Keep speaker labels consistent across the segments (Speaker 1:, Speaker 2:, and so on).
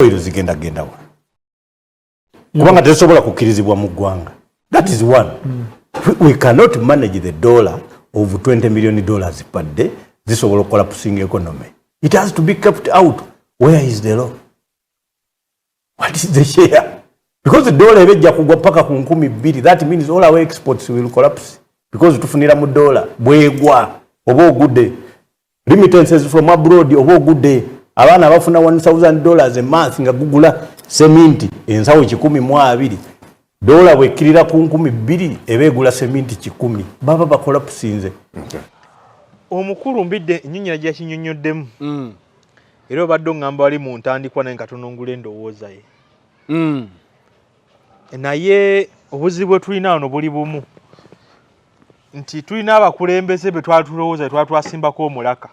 Speaker 1: Oil zigenda genda wa? Kubanga tezisobola kukkirizibwa mu ggwanga. That is one. We cannot manage the dollar of $20 million per day. Zisobola okucollapsing economy. It has to be kept out. Where is the law? What is the share? Because the dollar eba ejja kugwa paka ku 2000. That means all our exports will collapse because tufunira mu dollar. Bwegwa oba ogudde, remittances from abroad oba ogudde. Abaana bafuna $1000 a month nga gugula seminti ensawo 120. Dola bwekkirira ku 2000, eba egula seminti 100, baba bacollapsinze.
Speaker 2: Omukulu Mbidde ennyonyola gyakinyonnyoddemu era obadde oŋŋamba wali mu ntandikwa, naye katono ngula endowooza ye. Naye obuzibu bwe tulina wano buli bumu, nti tulina abakulembeze be twali tulowooza, be twali twasimbako omulaka,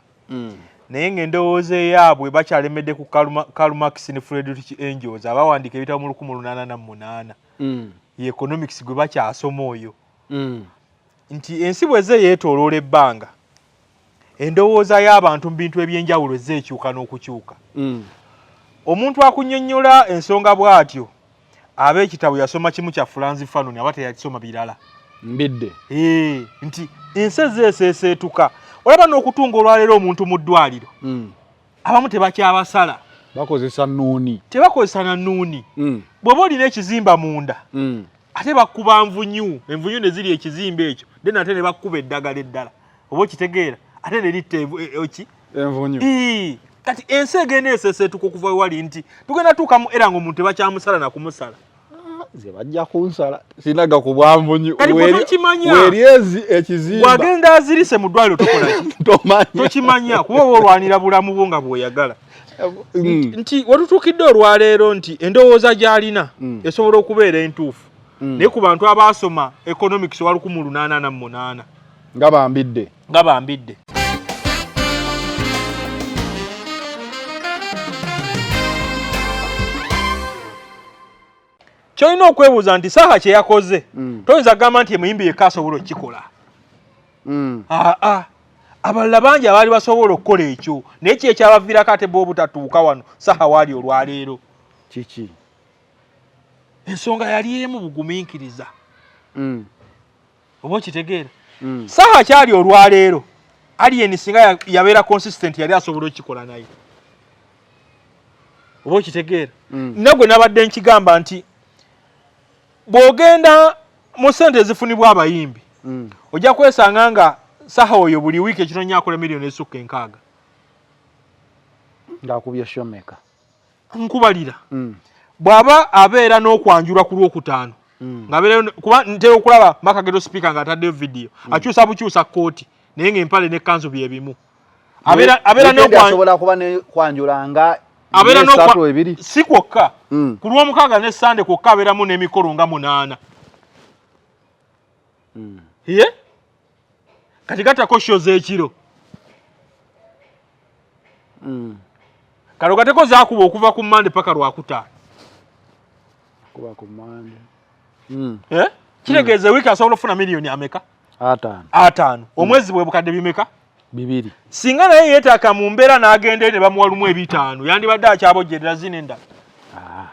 Speaker 2: naye ng'endowooza eyaabwe bakyalemedde ku Karl Marx ne Friedrich Engels abawandiika ebitabo mu 1808. Ye economics gwe bakyasoma oyo, nti ensi bweze yeetooloola ebbanga, endowooza y'abantu mu bintu ebyenjawulo ezze ekyuka n'okukyuka. Omuntu akunnyonnyola ensonga bw'atyo aba ekitabo yasoma kimu kya Frantz Fanon, aba teyakisoma birala.
Speaker 3: Mbidde.
Speaker 2: Nti ensi ezze eseeseetuka. Olaba n'okutunga olwaleero omuntu mu ddwaliro, abamu tebakyabasala.
Speaker 3: Bakozesa nuuni.
Speaker 2: Tebakozesa na nnuuni. Bw'oba olina ekizimba munda, ate bakkuba nvunyu, envunyu ne ziri ekizimba ekyo, then ate ne bakkuba eddagala eddala, oba okitegeera, ate ne litta ki?
Speaker 3: Envunyu.
Speaker 2: Ii, kati ensi egenda eseeseetuka okuva wewali, nti tugenda tuuka mu era ng'omuntu tebakyamusala na kumusala.
Speaker 3: Ze bajja kunsala sinaga ku bwanvunyu.
Speaker 2: Kati bwe tokimanya.
Speaker 3: Weri ezi ekizimba.
Speaker 2: Bw'agenda azirise mu ddwaliro, tokola ki?
Speaker 3: Tomanya.
Speaker 2: Tokimanya, kuba oba olwanira bulamu bwo nga bw'oyagala. Nti wetutuukidde olwaleero nti endowooza gy'alina esobola okubeera entuufu, naye ku bantu abaasoma economics wa 1808
Speaker 3: nga bambidde.
Speaker 2: Nga bambidde. Kyolina okwebuuza nti Saha kye yakoze, toyinza kugamba nti emuyimbi yekka asobola okukikola. Aa, abalala bangi abaali basobola okukola ekyo, naye ki ekyabaviirako ate bo obutatuuka wano Saha waali olwaleero?
Speaker 3: Kiki?
Speaker 2: Ensonga yali emu, bugumiikiriza. Oba okitegeera? Saha kyali olwaleero, Alien singa yabeera consistent, yali asobola okukikola naye, oba okitegeera? Nagwe nabadde nkigamba nti bw'ogenda mu ssente ezifunibwa abayimbi, ojja kwesanga nga Saha oyo buli wiiki ekitonya akola miliyoni esukka 60.
Speaker 3: Ng'akubye shomeka.
Speaker 2: Nkubalira. Bw'aba abeera n'okwanjulwa ku Lwokutaano, ng'abeera, kuba ntera okulaba Makageto Speaker ng'ataddeyo vidiyo, akyusa bukyusa kkooti, naye ng'empale n'ekkanzu bye bimu. Abeera
Speaker 3: Weekend asobola kuba ne kwanjula nga
Speaker 2: abeera
Speaker 3: esatu, ebiri.
Speaker 2: Si kwokka. Ku Lwomukaaga ne Sande kwokka abeeramu n'emikolo nga munaana. Ye kati gattako show z'ekiro. Kale ogateko zakuba okuva ku Mande paka Lwakutaano.
Speaker 3: Kuba ku Mande.
Speaker 2: Eh? Kitegeeza wiiki asobola okufuna miliyoni ameka?
Speaker 3: 50.
Speaker 2: 50. Omwezi bwe bukadde bimeka?
Speaker 3: 200.
Speaker 2: Singa naye yeetaaka mu mbeera n'agenda eri ne bamuwa lumu 500, yandibadde akyabojjerera zino endala.
Speaker 3: Ah.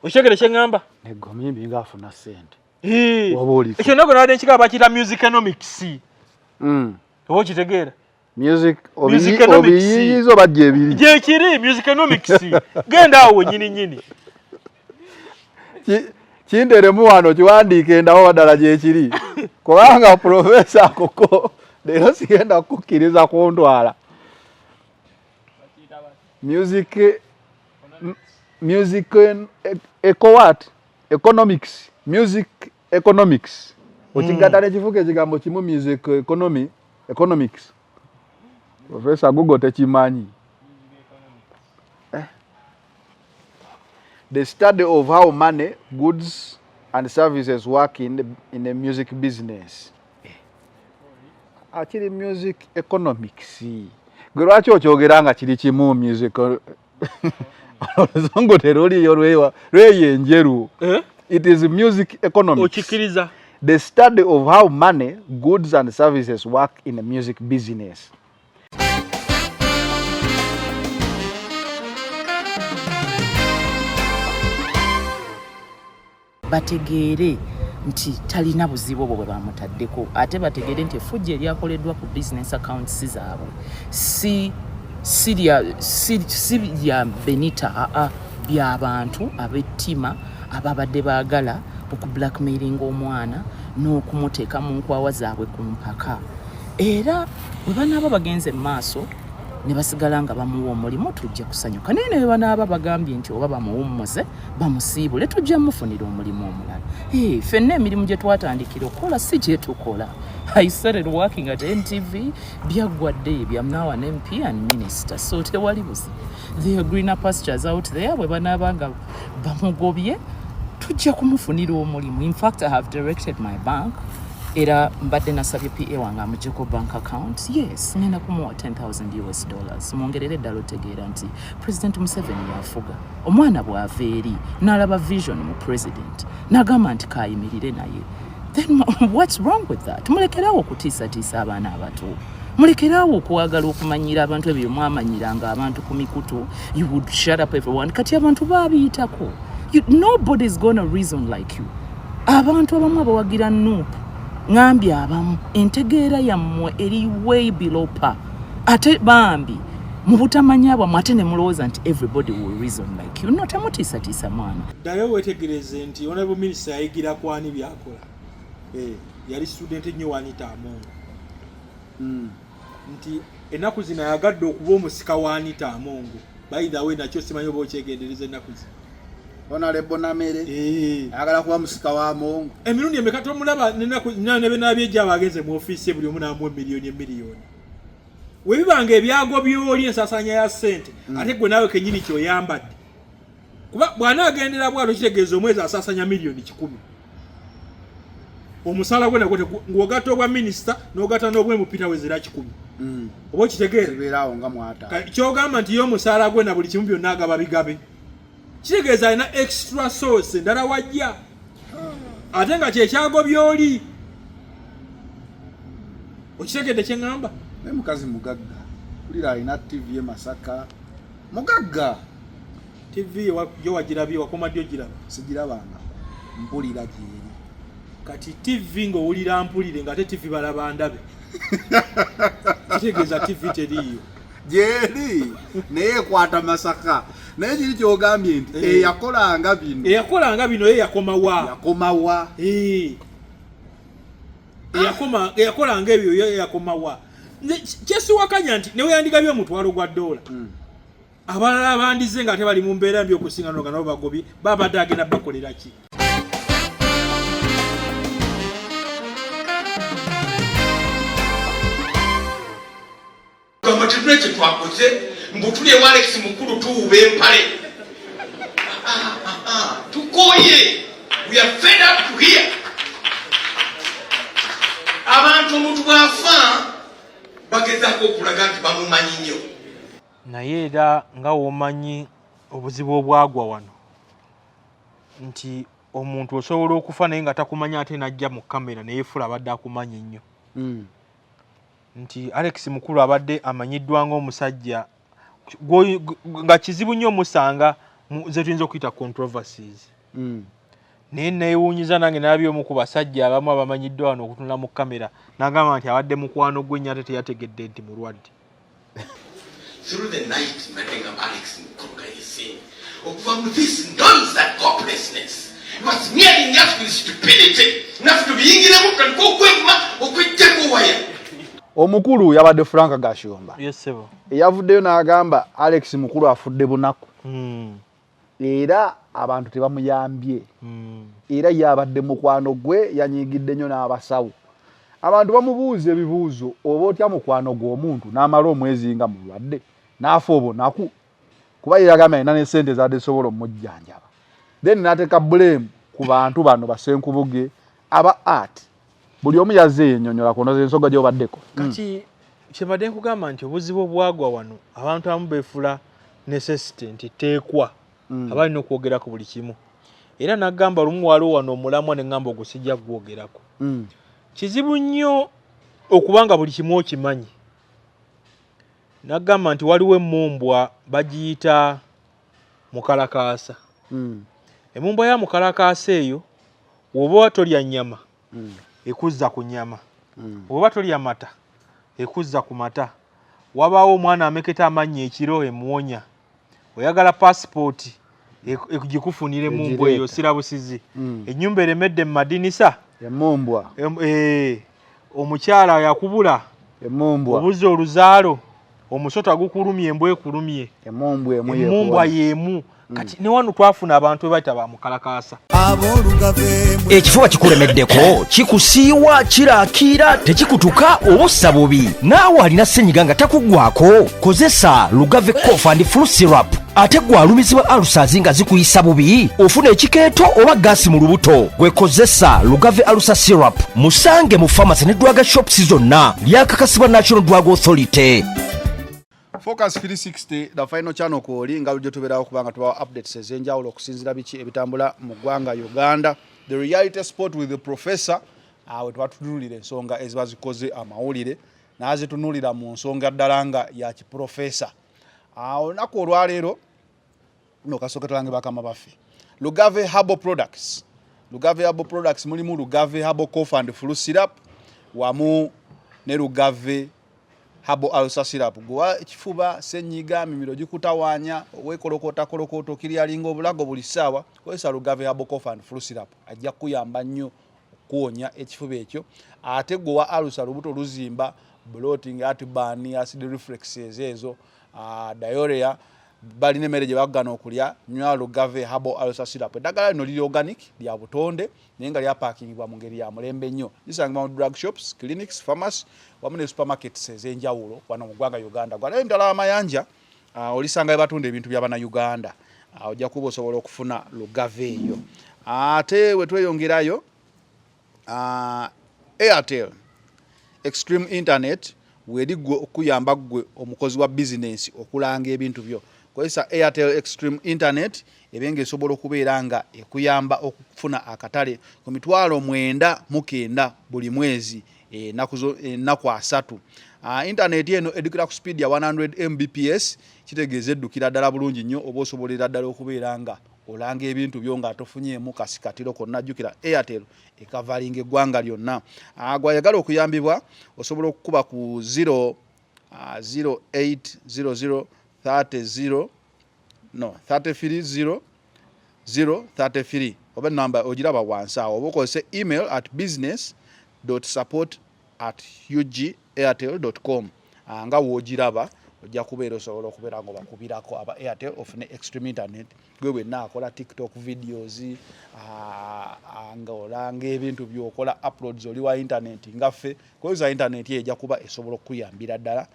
Speaker 2: Okitegere kye ŋŋamba?
Speaker 3: Negomimbi ng'afuna ssente.
Speaker 2: Ee.
Speaker 3: Oba oliko.
Speaker 2: Ekyo nagwe nabadde nkigamba, bakiyita musiconomics. Oba okitegeera?
Speaker 3: Music.
Speaker 2: Musiconomics.
Speaker 3: Obiyiyiza oba gyebiri?
Speaker 2: Gyekiri, musiconomics. Genda awo wennyini nnyini.
Speaker 3: Kinderemu wano kiwandiike ndawo baddala gyekiri, kubanga Profesa koko leero sigenda kukkiriza kuntwala. Music eco what? Economics, music economics. Okigatta nekifuuka ekigambo kimu, music economy, economics. Profesa Google tekimanyi. The study of how money, goods and services work in the music business. Akiri music economics. Gwe lwaki okyogera nga kiri kimu music? Oluzungu teruliyo lweyo enjeru.
Speaker 2: Eh?
Speaker 3: It is music economics.
Speaker 2: Okikkiriza?
Speaker 3: The study of how money, goods and services work in the music business.
Speaker 4: Bategeere nti talina buzibu obwo bwe bamutaddeko, ate bategeere nti effujjo eryakoleddwa ku business accounts zaabwe si lya Benita, aa, by'abantu ab'ettima ababadde baagala okublackmailinga omwana n'okumuteeka mu nkwawa zaabwe ku mpaka. Era bwe banaaba bagenze mu maaso ne basigala nga bamuwa omulimu, tujja kusanyuka, naye ne bwe banaaba bagambye nti oba bamuwummuze, bamusiibule, tujja mufunira omulimu omulala. Hey, ffenna emirimu gye twatandikira okukola si gye tukola. I started working at NTV, byaggwadde ebyo. I'm now an MP and minister, so tewali buzibu. There are greener pastures out there. Bwe banaaba nga bamugobye, tujja kumufunira omulimu. In fact, I have directed my bank, era mbadde nasabye PA wange amuggyeko bank account. Yes, ngenda kumuwa 10,000 US dollars. Mwongerere eddala otegeera nti President Museveni yafuga. Omwana bw'ava eri n'alaba vision mu president n'agamba nti kayimirire naye, then what's wrong with that? Mulekerawo okutiisatiisa abaana abato, mulekerawo okwagala okumanyira abantu ebyo mwamanyiranga abantu ku mikutu. You would shut up everyone. Kati abantu babiyitako. Nobody's gonna reason like you. Abantu abamu abawagira NUP, ŋambye abamu entegeera yammwe eri way below par, ate bambi mu butamanya bwammwe ate ne mulowooza nti everybody will reason like you. No, temutiisatiisa mwana.
Speaker 2: Ddala weetegereze nti honorable minister yayigira kwani byakola. Yali student ennyo wa Anita Among, nti ennaku zino ayagadde okuba omusika wa Anita Among. By the way, nakyo simanyi oba okyegendereza ennaku zino.
Speaker 5: Honorable Namere ayagala kuba musika wa Among.
Speaker 2: Emirundi emeka tomulaba nebenabyejja abagenze mu ofiisi ye, buli omu namuwa emiliyoni emiliyoni. Webibanga ebyago byoli ensasanya ya ssente, ate gwe naawe kenyini kyoyambadde, kuba bw'anaagendera bwatyo kitegeeza omwezi asasanya miliyoni 100. Omusaala gwe nagwo ng'ogatta obwa minisita n'ogatta n'obwemupita wezera 100, oba okitegeera?
Speaker 5: Zibeeraawo nga mwata.
Speaker 2: Kyogamba nti ye omusaala gwe na buli kimu byonna agaba bigabe, kitegeeza alina extra source endala wajja, ate nga kyekyago byoli. Okitegedde kyeŋŋamba?
Speaker 5: Naye mukazi mugagga, ulira alina TV e Masaka, mugagga.
Speaker 2: TV yo wagirabye? Wakoma ddi ogiraba?
Speaker 5: Sigirabanga, mpulira gyeri.
Speaker 2: Kati TV ng'owulira mpulire, ng'ate TV balaba ndabe, kitegeeza TV teriiyo.
Speaker 5: Gyeri, naye ekwata Masaka. Naye kiri kyogambye nti eyakolanga bino,
Speaker 2: eyakolanga bino ye yakomawa?
Speaker 5: Yakomawa?
Speaker 2: Eh. Eyakolanga ebyo ye yakomawa? Nze kyesiwakanya nti neweyandigabye omutwalo gwa dola, abalala bandize nga ate bali mu mbeera mbi okusinga no nga nabo bagobye, babadde agenda bakolera ki?
Speaker 6: Gamba tetulina kye twakoze, mbu tuli ewa Alex Mukulu tuwuba empale. Ah, ah, ah, tukoye. We are fed up to here. Abantu omuntu bw'afa bagezaako okulaga nti bamumanyi nnyo.
Speaker 2: Naye era nga womanyi obuzibu obwagwa wano nti omuntu osobola okufa naye nga takumanya, ate najja mu kamera neyefuula abadde akumanyi ennyo, nti Alex Mukulu abadde amanyiddwa ng'omusajja nga kizibu nnyo omusanga ze tuyinza okuyita controversies. Naye neewuunyiza nange nalabye omu ku basajja abamu abamanyiddwa wano okutunula mu kamera n'agamba nti abadde mukwano gwe nnyo, ate teyategedde nti mulwadde.
Speaker 6: Through the night mbadde nga Alex Mukulu nga yesinga okuva mu this noise and hopelessness. You are smearing us with stupidity, naffe tubiyingiremu, tutandika okwevuma, okwejjako waya.
Speaker 3: Omukulu yabadde Frank Gashumba.
Speaker 2: Yes, sebo.
Speaker 3: Eyavuddeyo n'agamba Alex Mukulu afudde bunaku, era abantu tebamuyambye, era ye abadde mukwano gwe yanyiigidde nnyo n'abasawo. Abantu bamubuuza ebibuuzo, oba otya mukwano gw'omuntu n'amala omwezi nga mulwadde n'afa obunaku, kuba ye yagambye alina ne sente ezadde zisobola omujjanjaba. Then n'ateeka blame ku bantu bano basenkubuge aba art. Buli omu yazze yennyonnyola kunoza ensonga gy'obaddeko.
Speaker 2: Kati kyebadde nkugamba nti obuzibu obwagwa wano, abantu abamu beefula necessity nti teekwa aba alina okwogera ku buli kimu. Era nagamba lumu waliwo wano omulamwa ne ŋŋamba ogwo sijja kugwogerako. Kizibu nnyo okuba nga buli kimu okimanyi. Nagamba nti waliwo emmumbwa bagiyita mukalakaasa. Emmumbwa ya mukalakaasa eyo Oba tolya nnyama, ekuzza ku nnyama. Oba tolya mata, ekuzza ku mata. Wabaawo omwana ameketa amannyo ekiro, emuwonya. Oyagala pasipooti, gikufunire mumbwa eyo. Sirabusizi. Ennyumba eremedde mu madinisa,
Speaker 3: emumbwa.
Speaker 2: Omukyala yakubula,
Speaker 3: emumbwa.
Speaker 2: Obuza oluzaalo, omusota gukulumye, embwa ekulumye,
Speaker 3: emumbwa emu.
Speaker 2: Emumbwa y'emu. Kati ne wano twafuna abantu bebayita bamukalakaasa.
Speaker 7: Ekifuba kikulemeddeko, kikusiiwa, kirakiira, tekikutuka oba ossa bubi, naawe alina ssenyiga nga takuggwako, kozesa Lugave Cough and Flu Syrup. Ate gwe alumizibwa ulcers nga zikuyisa bubi, ofuna ekikeeto oba gaasi mu lubuto, gwe kozesa Lugave Ulcer Syrup. Musange mu pharmacy ne drug shops zonna. Lyakakasibwa National Drug Authority.
Speaker 3: Focus 360, the final channel kwoli nga bulijjo tubeerawo kubanga tubawa updates ez'enjawulo okusinziira biki ebitambula mu ggwanga Uganda. The reality sport with the professor, awe twatutunulira ensonga eziba zikoze amawulire n'azitunuulira mu nsonga ddala nga ya kiprofesa. Olunaku olwaleero no kasooka tulange bakama baffe, Lugave Herbal Products. Lugave Herbal Products mulimu Lugave Herbal Cough and Flu Syrup wamu ne Lugave Herbal Ulcer Syrup. Gwa ekifuba, senyiga, mimiro gikutawaanya, weekolokota kolokota, okiryalinga obulago buli ssaawa, kozesa Lugave Herbal Cough and Flu Syrup, ajja kukuyamba nnyo okuwonya ekifuba ekyo. Ate gwe wa ulcer, lubuto luzimba, bloating, heartburn, acid reflexes ezo, diarrhea, balina emmere gye bagana okulya, nywa Lugave Herbal Ulcer Syrup. Eddagala lino liri organic, lya butonde, naye nga lyapakingibwa mu ngeri ya mulembe nnyo. Lisangibwa mu drug shops, clinics, pharmacy wamu ne supermarkets ez'enjawulo wano mu ggwanga Uganda. Gwalayo emitala amayanja, olisanga we batunda ebintu by'abannayuganda, ojja kuba osobola okufuna Lugave eyo. Ate we tweyongerayo, Airtel Extreme Internet weri gwe okuyamba ggwe omukozi wa bizinensi okulanga ebintu byo. Kozesa Airtel Extreme Internet ebe nga esobola okubeera nga ekuyamba okufuna akatale ku 900 buli mwezi, ennaku 30. Internet eno eddukira ku speed ya 100 Mbps, kitegeeza eddukira ddala bulungi nnyo, oba osobolera ddala okubeera nga olanga ebintu byo nga tofunyeemu kasikatiro konna. Jjukira Airtel ekavalinga eggwanga lyonna. Gwayagala okuyambibwa osobola okukuba ku 0 0800 30, no, 33 0 033, oba namba ogiraba wansi awo, oba okozese email at business support@ugairtel com. Nga woogiraba ojja kubeera osobola okubeera nga obakubirako aba Airtel ofune extreme internet. Gwe wenna akola TikTok videos, nga olanga ebintu byokola, uploads, oli wa internet nga ffe, kozesa internet eyo, ejja kuba esobola okukuyambira ddala.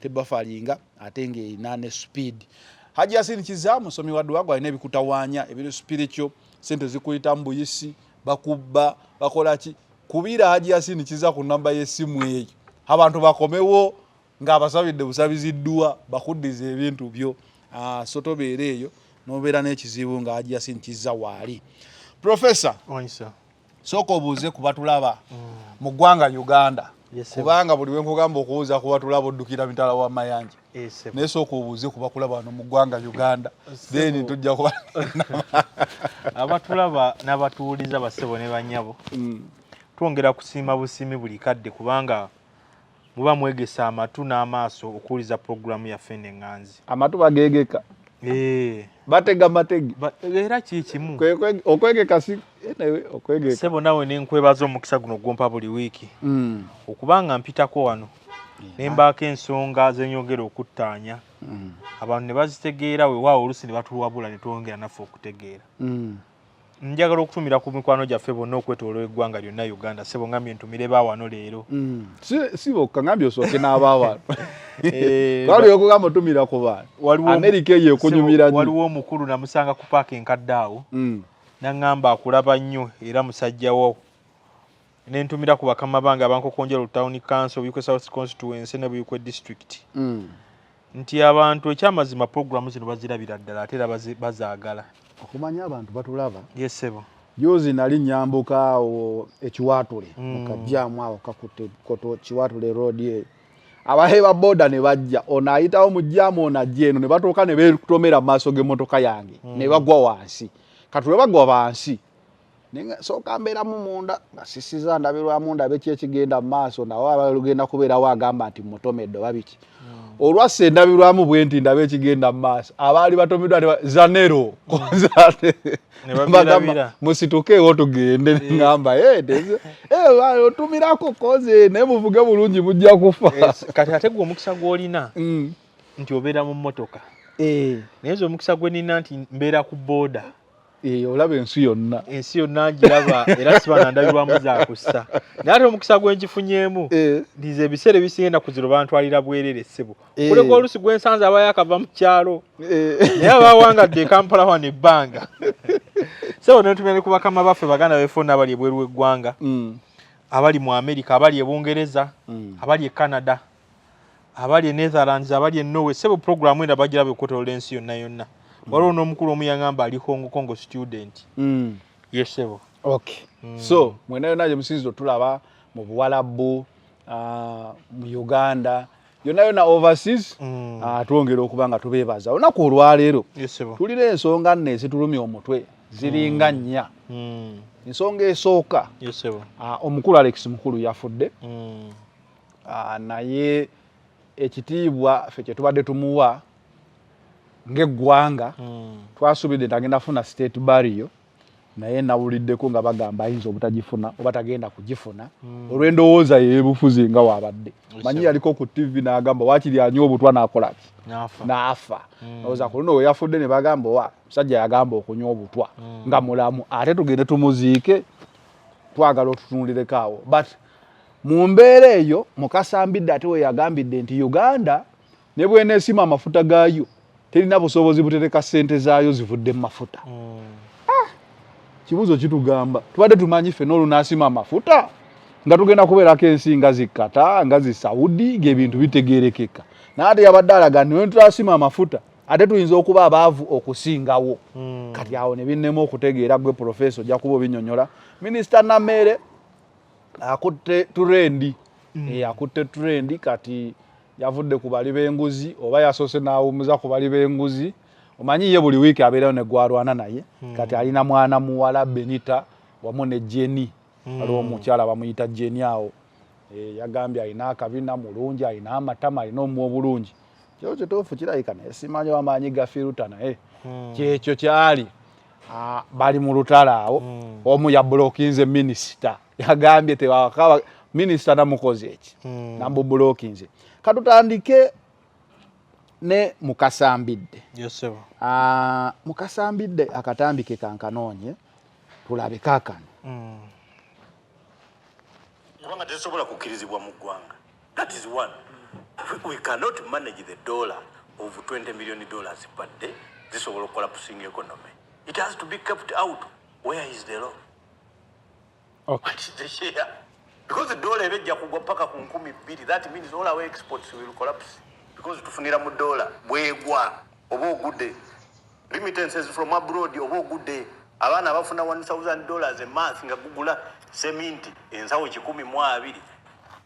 Speaker 3: Tebafalinga ate ng'erina ne speed. Haji Yasin Kiza musomi wa dduwa. Gwalina ebikutawaanya ebiri spiritual, sente zikuyita mu buyisi, bakubba, bakola ki, kubira Haji Yasin Kiza ku namba y'essimu eyo, abantu bakomewo ng'abasabidde busabizi dduwa, bakuddiza ebintu byo. So tobeera eyo n'obeera n'ekizibu nga Haji Yasin Kiza waali. Professor, sooka obuuze ku batulaba mu ggwanga Uganda, kubanga buli wenkugamba okubuuza ku batulaba oddukira mitala wa mayanja, naye sooka obuuze ku bakulaba wano mu ggwanga Uganda, then tujja kuba.
Speaker 2: Abatulaba n'abatuwuliza, bassebo ne bannyabo, twongera kusiima busiimi buli kadde kubanga muba mwegesa amatu n'amaaso okuwuliza puroguramu yaffe neŋŋanzi.
Speaker 3: Amatu bagegeka. Batega matege.
Speaker 2: Era kikimu.
Speaker 3: Okwegeka si anyway, okwegeka.
Speaker 2: Sebo, nawe nenkwebaza omukisa guno gwompa buli wiiki okubanga mpitako wano ne mbaako ensonga zenyongera okuttaanya, abantu ne bazitegeera, weewaawo oluusi ne batuwabula ne twongera naffe okutegeera. Njagala okutumira ku mikwano gyaffe bonna okwetooloola eggwanga lyonna Uganda. Sebo, ngambye ntumire baawano leero.
Speaker 3: Si bokka, ngambye osooke n'abaawano. Waliwo okugamba otumira ku bantu Amerika eyo ekunyumira nnyo.
Speaker 2: Waliwo omukulu namusanga ku paaka enkadde awo, naŋŋamba akulaba nnyo era musajja wo. Nentumira ku bakama bange abankokonjera Town Council, Buikwe South Constituency ne Buikwe District, nti abantu ekyamazima puroguramu zino bazirabira ddala ate era bazaagala.
Speaker 3: Okumanya abantu batulaba.
Speaker 2: Yes, ssebo.
Speaker 3: Juzi nali nyambuka awo ekiwaatule, mukajjaamu awo kakutte koto, Kiwaatule Road eyo, abahe ba boda ne bajja, ono ayitawo mu jjaamu, ono ajja eno, ne batuuka ne beetomera mu maaso g'emmotoka yange, ne bagwa wansi. Kati lwe bagwa wansi, Naye sooka mbeeramu munda nga sisiza ndabirwamu ndabe ki ekigenda mu maaso, nawe abalugenda kubeerawo agamba nti mutomedde oba biki. Olwassa endabirwamu bwe nti ndabe ekigenda mu maaso, abaali batomeddwa zanero bagamba musitukeewo tugende, ngamba otumirako koze naye muvuge bulungi mujja kufa.
Speaker 2: Kati ate gwe omukisa gw'olina nti obeera mu mmotoka, naye nze omukisa gwe nina nti mbeera ku booda.
Speaker 3: Olaba ensi yonna,
Speaker 2: ensi yonna ngiraba, era siba na ndabirwamu zakussa. Naye ate omukisa gwe nkifunyeemu nti ebiseera ebisinga ennaku zino bantwalira bwerere ssebo. Kuleka olusi gwe nsanze abayo akava mu kyalo, naye abawangadde e Kampala wano ebbanga ssebo. Netumya ne ku bakama baffe baganda beffe abali ebweru w'eggwanga, abali mu America, abali e Bungereza, abali e Canada, abali e Netherlands, abali e Norway. Ssebo, programu eno bagiraba okwetoloola ensi yonna yonna. Waliwo n'omukulu omu yaŋŋamba ali Hong Kong student. Ye ssebo.
Speaker 3: Okay. So mwena yonna gye musinziza otulaba mu Buwalabu, mu Uganda yonna yonna, overseas, twongera okuba nga tubeebaza. Olunaku olwaleero tulina ensonga nno ezitulumya omutwe, ziringa nnya. Ensonga esooka, omukulu Alex Mukulu yafudde, naye ekitiibwa ffe kye tubadde tumuwa ng'eggwanga, twasuubidde nti agenda kufuna state burial, naye nawuliddeko nga bagamba ayinza obutagifuna oba tagenda kugifuna olw'endowooza ye y'ebufuzi nga waabadde. Manyi yaliko ku TV n'agamba waakiri anywa obutwa n'akola ki n'afa. Ndowooza ku luno we yafudde ne bagamba owa musajja yagamba okunywa obutwa nga mulamu, ate tugende tumuziike, twagala otutunulireko awo. But mu mbeera eyo Mukasambidde ate we yagambidde nti Uganda ne bweneesima amafuta gaayo terina busobozi butereka ssente zaayo zivudde mu mafuta. Kibuuzo kitugamba, tubadde tumanyi ffenna olunaasima amafuta nga tugenda kubeerako ensi nga zikkata nga zi Saudi ng'ebintu bitegeerekeka, naye ate yabadde alaga nti we tutasima amafuta ate tuyinza okuba abaavu okusingawo. Kati awo ne binnema okutegeera. Gwe professor ojja kuba obinyonyola. Minisita Namere akutte trend. Akutte trend. Kati yavudde ku bali b'enguzi oba yasoose n'awumuza ku bali b'enguzi? Omanyi ye buli wiiki abeerayo ne gwalwana naye. Kati alina mwana muwala Benita wamu ne Jeni. Waliwo omukyala bamuyita Jeni awo. Yagambye alina akabina mulungi, alina amatama, alina omuwa obulungi. Kyo kituufu kirabika, naye simanyi amaanyi ga filter, naye kyekyo kyali. Bali mu lutalo awo. Omu yablockinze minisita, yagambye tewakaba minisita namukoze eki namublockinze. Katutandike ne Mukasambidde. Mukasambidde akatambi ke kankanoonye tulabe kaakano.
Speaker 1: Kubanga tezisobola kukkirizibwa mu ggwanga. That is one. We cannot manage the dollar of $20 million per day zisobola okucollapsing economy. It has to be kept out. Where is the law?
Speaker 3: Okay.
Speaker 1: What is the share? Because the dollar eba ejja kugwa paka ku 2000. That means all our exports will collapse because tufunira mu dollar. Bwegwa oba ogudde, remittances from abroad oba ogudde. Abaana abafuna $1000 a month nga gugula seminti ensawo 120,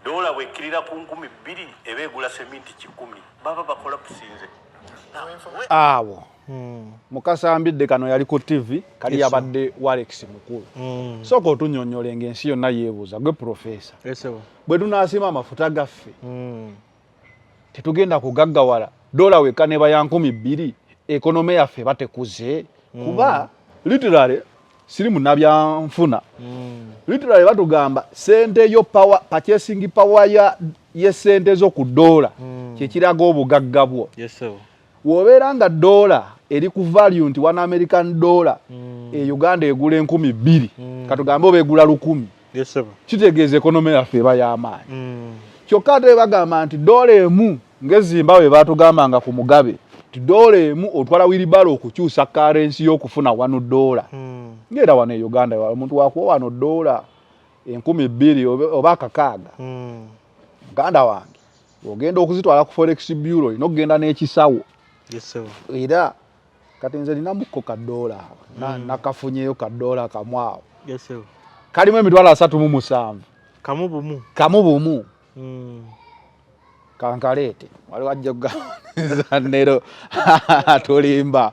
Speaker 1: dola bwekkirira ku 2000 eba egula seminti 100, baba bacollapsinze.
Speaker 3: Awo Mukasambidde kano yali ku TV kali yabadde wa Alex Mukulu. Sooka otunyonnyole ng'ensi yonna yeebuuza, gwe professor, bwe tunaasima amafuta gaffe tetugenda kugaggawala? Dola wekka neba ya 2000, economy yaffe batekuze? Kuba literally siri munabyanfuna, literally batugamba sente yo power, purchasing power ya yesente zo ku dola kyekiraga obugagga bwo. Wobeera nga dola eri ku value nti one American dollar e Uganda egula 2000, katugambe oba egula 1000, kitegeeza economy yaffe eba y'amaanyi. Kyokka ate bagamba nti dola emu ng'ezimbabwe batugambanga ku Mugabe nti dola emu otwala wheelbarrow okukyusa currency y'okufuna $1. Ng'era wano e Uganda omuntu wakuwa wano dola 2000 oba 60, muganda wange, ogenda okuzitwala ku forex bureau olina okugenda n'ekisawo. Era kati nze ninamukko kadoola awo, nakafunyeyo kadoola kamu awo kalimu 37000.
Speaker 2: Kamu bumu?
Speaker 3: Kamu bumu. Kankaleete, waliwo ajja kugamba nero tolimba.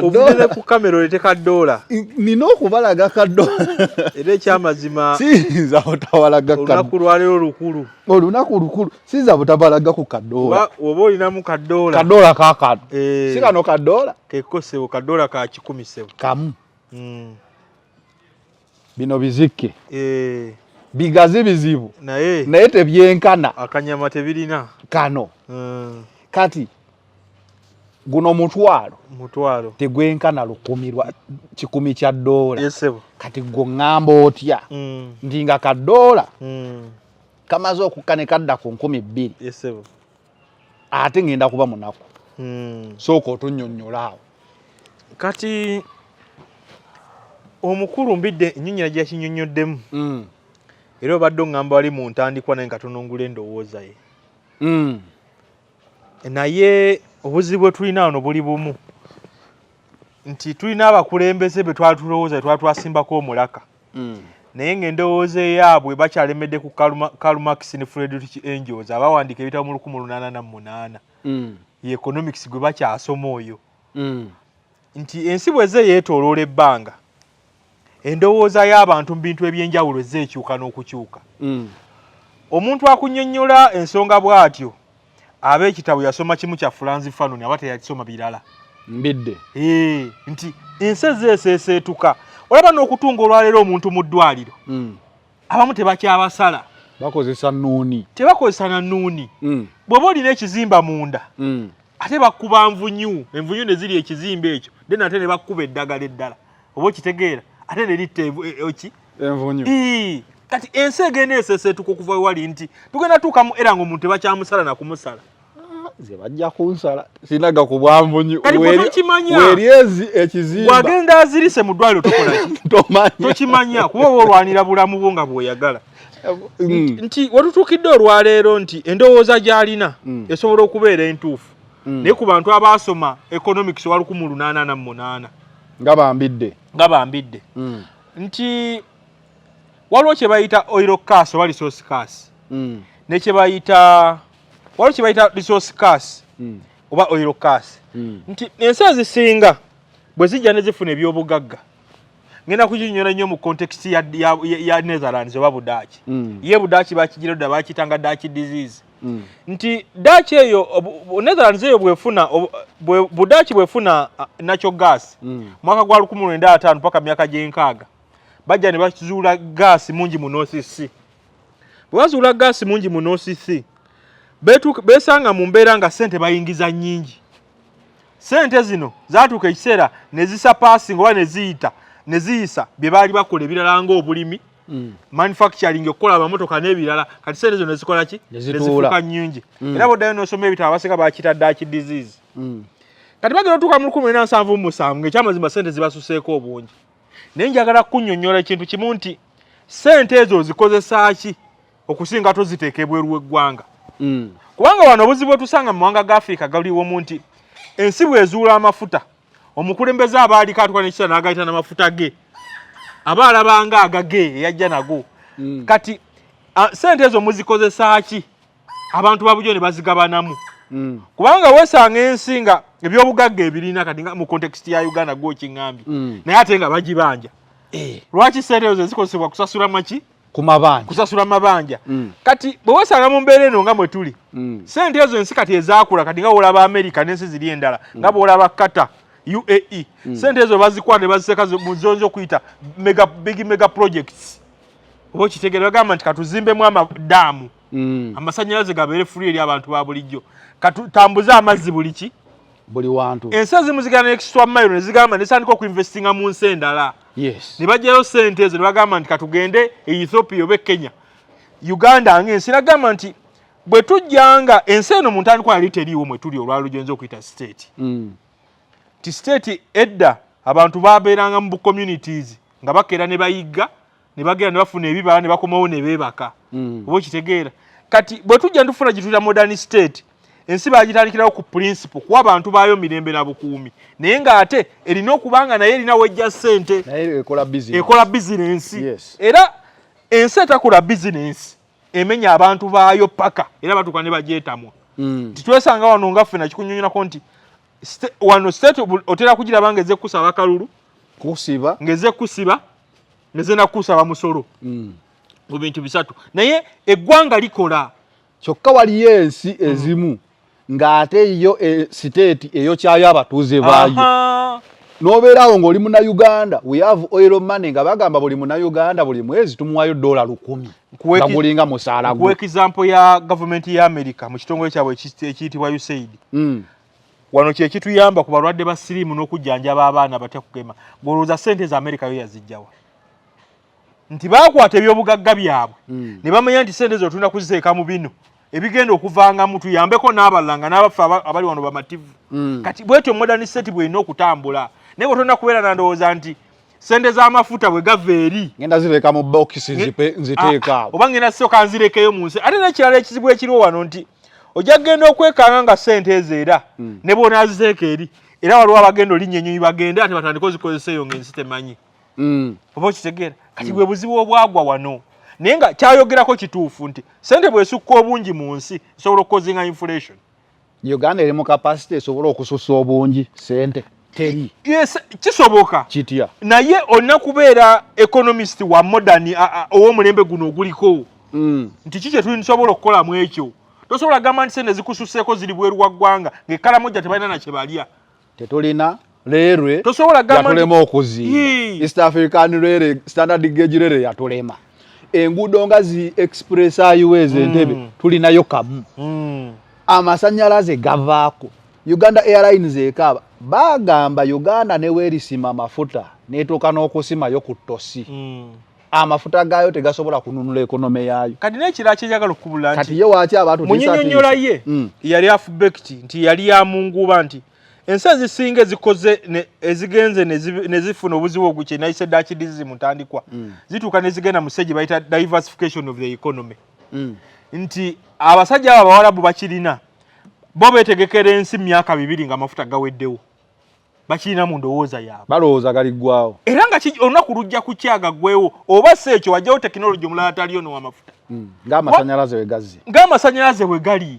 Speaker 2: Ovudde ku kamera olete kadoola.
Speaker 3: Nina okubalaga kadoola.
Speaker 2: Era ekyamazima
Speaker 3: siyinza butabalaga.
Speaker 2: Olunaku lwaleero lukulu.
Speaker 3: Olunaku lukulu, siyinza butabalaga ku kadoola.
Speaker 2: Oba olinamu kadoola.
Speaker 3: Kadoola kakano, si kano kadoola?
Speaker 2: Keko sebo, kadoola ka 100 sebo.
Speaker 3: Kamu. Bino bizikke, bigazi bizibu naye tebyenkana.
Speaker 2: Akanyama tebirina.
Speaker 3: Kano kati guno 500.
Speaker 2: 500.
Speaker 3: Tegwenkana 1000 lwa 100 kya ddoola. Kati gwo ŋŋamba otya nti nga kadoola kamaze okukka ne kadda ku 2000, ate ŋŋenda kuba munaku? Sooka otunnyonnyola awo.
Speaker 2: Kati omukulu Mbidde ennyonyola gye yakinnyonnyoddemu, era obadde oŋŋamba wali mu ntandikwa naye nga tonongula endowooza ye, naye obuzibu bwe tulina wano buli bumu nti tulina abakulembeze be twali tulowooza twali twasimbako omulaka, naye ng'endowooza eyaabwe bakyalemedde ku Karl Marx ne Friedrich Engels abawandiika ebitabo mu 1808 ye economics gwe bakyasoma oyo, nti ensi bweze yeetooloola ebbanga, endowooza y'abantu mu bintu ebyenjawulo ezze ekyuka n'okukyuka. Omuntu akunnyonnyola ensonga bw'atyo aba ekitabo yasoma kimu kya Frantz Fanon, aba teyakisoma birala.
Speaker 3: Mbidde.
Speaker 2: Nti ensi ezze eseeseetuka, olaba n'okutunga olwaleero omuntu mu ddwaliro, abamu tebakyabasala.
Speaker 3: Bakozesa nnuuni.
Speaker 2: Tebakozesa na nnuuni. Bw'oba olina ekizimba munda, ate bakuba nvunyu, envunyu ne ziri ekizimba ekyo, then ate ne bakuba eddagala eddala, oba okitegeera, ate ne litta ki?
Speaker 3: Envunyu.
Speaker 2: Kati ensi egenda eseeseetuka okuva wewali nti tugenda tuuka mu era ng'omuntu tebakyamusala na kumusala.
Speaker 3: Ze bajja kunsala sinaga ku bwanvunyu.
Speaker 2: Kati bwe tokimanya.
Speaker 3: Weri ezi ekizimba.
Speaker 2: Bw'agenda azirise mu ddwaliro tokola ki?
Speaker 3: Tomanya.
Speaker 2: Tokimanya kuba oba olwanira bulamu bwo nga bw'oyagala. Nti wetutuukidde olwaleero nti endowooza gy'alina esobola okubeera entuufu, naye ku bantu abaasoma economics wa 1848
Speaker 3: nga bambidde,
Speaker 2: nga bambidde, nti waliwo kye bayita oil curse oba resource curse, ne kye bayita, waliwo kye bayita resource curse oba oil curse, nti ensi ezisinga bwe zijja ne zifuna ebyobugagga, ngenda kukinnyonnyola nnyo mu context ya Netherlands oba Budaaki. Ye Budaaki bakigira dda, bakiyitanga Dutch disease, nti Dutch eyo Netherlands eyo bwefuna Budaaki bwefuna natural gas mwaka gwa 1905 paka myaka gy'enkaaga, bajja ne bazuula gas mungi mu North Sea. Bwe bazuula gas mungi mu North Sea, besanga mu mbeera nga ssente bayingiza nnyingi. Ssente zino zaatuuka ekiseera ne zisurpassinga oba ne ziyita ne ziyisa bye baali bakola ebirala ng'obulimi, manufacturing, okukola amamotoka n'ebirala. Kati ssente zino ne zikola ki?
Speaker 3: Ne
Speaker 2: Ne
Speaker 3: zituula.
Speaker 2: zifuuka nnyingi. Era bw'oddayo n'osoma ebitabo, abasinga bakiyita Dutch disease. Kati bagenda otuuka mu 1977 ng'ekyamazima ssente zibasuseeko obungi, naye njagala kunnyonnyola ekintu kimu nti ssente ezo ozikozesa ki okusinga toziteeka ebweru w'eggwanga, kubanga wano obuzibu bwe tusanga mu mawanga ga Afirika galiwomu nti ensi bw'ezuula amafuta, omukulembeze aba aliko atuuka n'ekiseera n'agayita n'amafuta ge aba alabanga agage eyajja nago. Kati ssente ezo muzikozesa ki? Abantu ba bulijjo ne bazigabanamu, kubanga weesanga ensi nga ebyobugagga ebirina, kati nga mu context ya Uganda gwokiŋŋambye, naye ate nga bagibanja. Lwaki ssente ezo zikozesebwa kusasula maki?
Speaker 3: Ku mabanja.
Speaker 2: Kusasula mabanja. Kati bwe weesanga mu mbeera eno nga mwe tuli, ssente ezo ensi kati ezaakula, kati nga bw'olaba America n'ensi ziri endala, nga bw'olaba Qatar, UAE, ssente ezo bazikwata ne baziteeka mu zonza okuyita mega, big mega projects, oba okitegeera, bagamba nti katuzimbemu amadaamu, amasannyalaze gabeere free eri abantu ba bulijjo, katutambuze amazzi buli ki?
Speaker 3: Buli wantu.
Speaker 2: Ensi ezimu zigenda extra mile ne zigamba ne zitandika okuinvestinga mu nsi endala, ne bajjayo ssente ezo ne bagamba nti katugende e Ethiopia oba e Kenya. Uganda ng'ensi nagamba nti bwe tujjanga ensi eno mu ntandikwa yali teriiwo mwe tuli olwaliro gyoyinza okuyita state, ti state edda abantu babeeranga mu communities nga bakeera ne bayigga ne bagenda ne bafuna ebibala ne bakomawo ne beebaka, oba okitegeera. Kati bwe tujja ntufuna gye tuyita modern state, ensi bagitandikirawo ku principle kuwa abantu baayo mirembe na bukuumi, naye ng'ate erina okuba nga naye erina wejja ssente.
Speaker 3: Naye ekola business.
Speaker 2: Ekola bizinensi. Era ensi etakola bizinensi emenya abantu baayo paka era batuuka ne bagyetamwa. Nti twesanga wano nga ffe nakikunyonyolako nti wano state otera kugiraba nga ezze kukusaba kalulu,
Speaker 3: kusiba,
Speaker 2: ng'ezze kusiba, ng'ezze nakusaba musolo mu bintu bisatu, naye eggwanga likola.
Speaker 3: Kyokka waliyo ensi ezimu ng'ate yo state eyokyayo abatuuze baayo. N'obeeraawo ng'oli Munnayuganda, we have oil money, nga bagamba buli Munnayuganda buli mwezi tumuwayo $1,000 nga gulinga musaala
Speaker 2: gwe. Example ya gavumenti ya America mu kitongole kyabwe ekiyitibwa USAID. Wano kyekituyamba ku balwadde ba siriimu n'okujjanjaba abaana batya kugema. Gwolowooza ssente za America yo yazijjawa? Nti baakwata ebyobugagga byabwe ne bamanya nti ssente zo tulina kuziteeka mu bino ebigenda okuvangamu tuyambeko n'abalala nga n'abaffe abali wano bamativu. Kati bwetyo modern state bw'erina okutambula, naye bwe tolina kubeera na ndowooza nti sente z'amafuta bwe gava eri
Speaker 3: ngenda zireka mu bokisi, nziteeka awo,
Speaker 2: oba ngenda sooka nzirekeyo mu nsi. Ate n'ekirala ekizibu ekiriwo wano nti ojja kugenda okwekanga nga sente ezo era ne bw'onaaziteeka eri, era waliwo abagenda olinnya ennyonyi bagende ate batandike ozikozesa eyo ng'ensi temanyi. Oba okitegeera? Kati bwe buzibu obwagwa wano, naye nga kyayogerako kituufu nti sente bw'esukka obungi mu nsi esobola okucausinga inflation.
Speaker 3: Uganda eri mu capacity esobola okususa obungi sente? Teri.
Speaker 2: Yes, kisoboka.
Speaker 3: Kitya?
Speaker 2: Naye olina kubeera economist wa modern, ow'omulembe guno oguliko, nti ki kyetusobola okukolamu ekyo. Tosobola gamba nti sente zikususeeko ziri bweru wa ggwanga ng'ekkalamojja tebalina na kye balya.
Speaker 3: Tetulina railway.
Speaker 2: Tosobola gamba
Speaker 3: yatulema okuzimba East African Railway, standard gauge railway yatulema, enguudo nga zi express highways Entebbe tulinayo kamu, amasanyalaze gavaako, Uganda Airlines ekaaba. Bagamba Uganda neweerisima amafuta netuuka n'okusimayo ku ttosi, amafuta gaayo tegasobola kununula economy yaayo.
Speaker 2: Kati n'ekirala kyenjagala okukubula
Speaker 3: nti kati ye waaki abantu
Speaker 2: munyinyonnyola ye yali afubekiti nti yali yamunguba nti ensi ezisinga ezikoze ezigenze ne zifuna obuzibu ogwo kyenayise Dutch disease mu ntandikwa, zituuka ne zigenda mu stage bayita diversification of the economy, nti abasajja abo abawarabu bakirina, bo beetegekera ensi myaka 2 nga amafuta gaweddewo, bakirina mu ndowooza yaabwe.
Speaker 3: Balowooza galiggwawo.
Speaker 2: Era nga olunaku lujja kukyaga ggwewo, oba si ekyo wajjawo tekinologi omulala ataliyo nowamafuta.
Speaker 3: Ng'amasanyalaze we gazze.
Speaker 2: Ng'amasanyalaze bwe gali,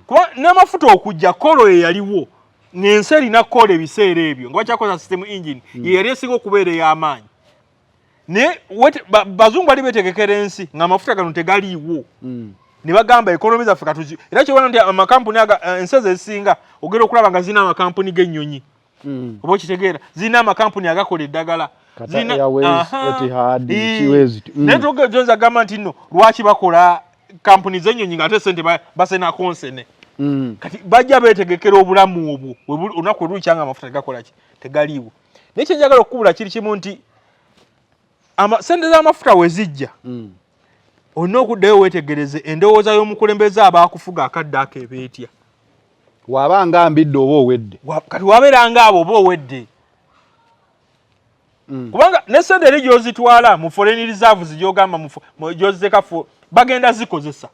Speaker 2: kuba n'amafuta okujja coal eyaliwo ng'ensi erina coal ebiseera ebyo nga bakyakozesa steam engine, ye yali esinga okubeera ey'amaanyi. Naye bazungu bali beetegekera ensi ng'amafuta gano tegaliiwo, ne bagamba economy zaffe katuzi. Era kyobona nti amakampuni aga ensi ezo ezisinga ogenda okulaba nga zirina amakampuni g'ennyonyi, oba okitegeera, zirina amakampuni agakola eddagala.
Speaker 3: Qatar
Speaker 2: Zirina
Speaker 3: Airways, Etihad, Kiwezi.
Speaker 2: Naye toyinza gamba nti nno lwaki bakola kampuni z'ennyonyi ng'ate sente basenako nsene. Kati bajja beetegekera obulamu obwo olunaku lwe lulikya nga amafuta tegakola ki, tegaliiwo. Naye kyenjagala okukubula kiri kimu nti sente z'amafuta we zijja, olina okuddayo weetegereze endowooza y'omukulembeze abaakufuga akadde ako eba etya.
Speaker 3: Waba nga mbidde oba owedde.
Speaker 2: Kati wabeera nga abo oba owedde, kubanga ne sente eri gy'ozitwala mu foreign reserves gy'ogamba gy'oziteeka bagenda zikozesa,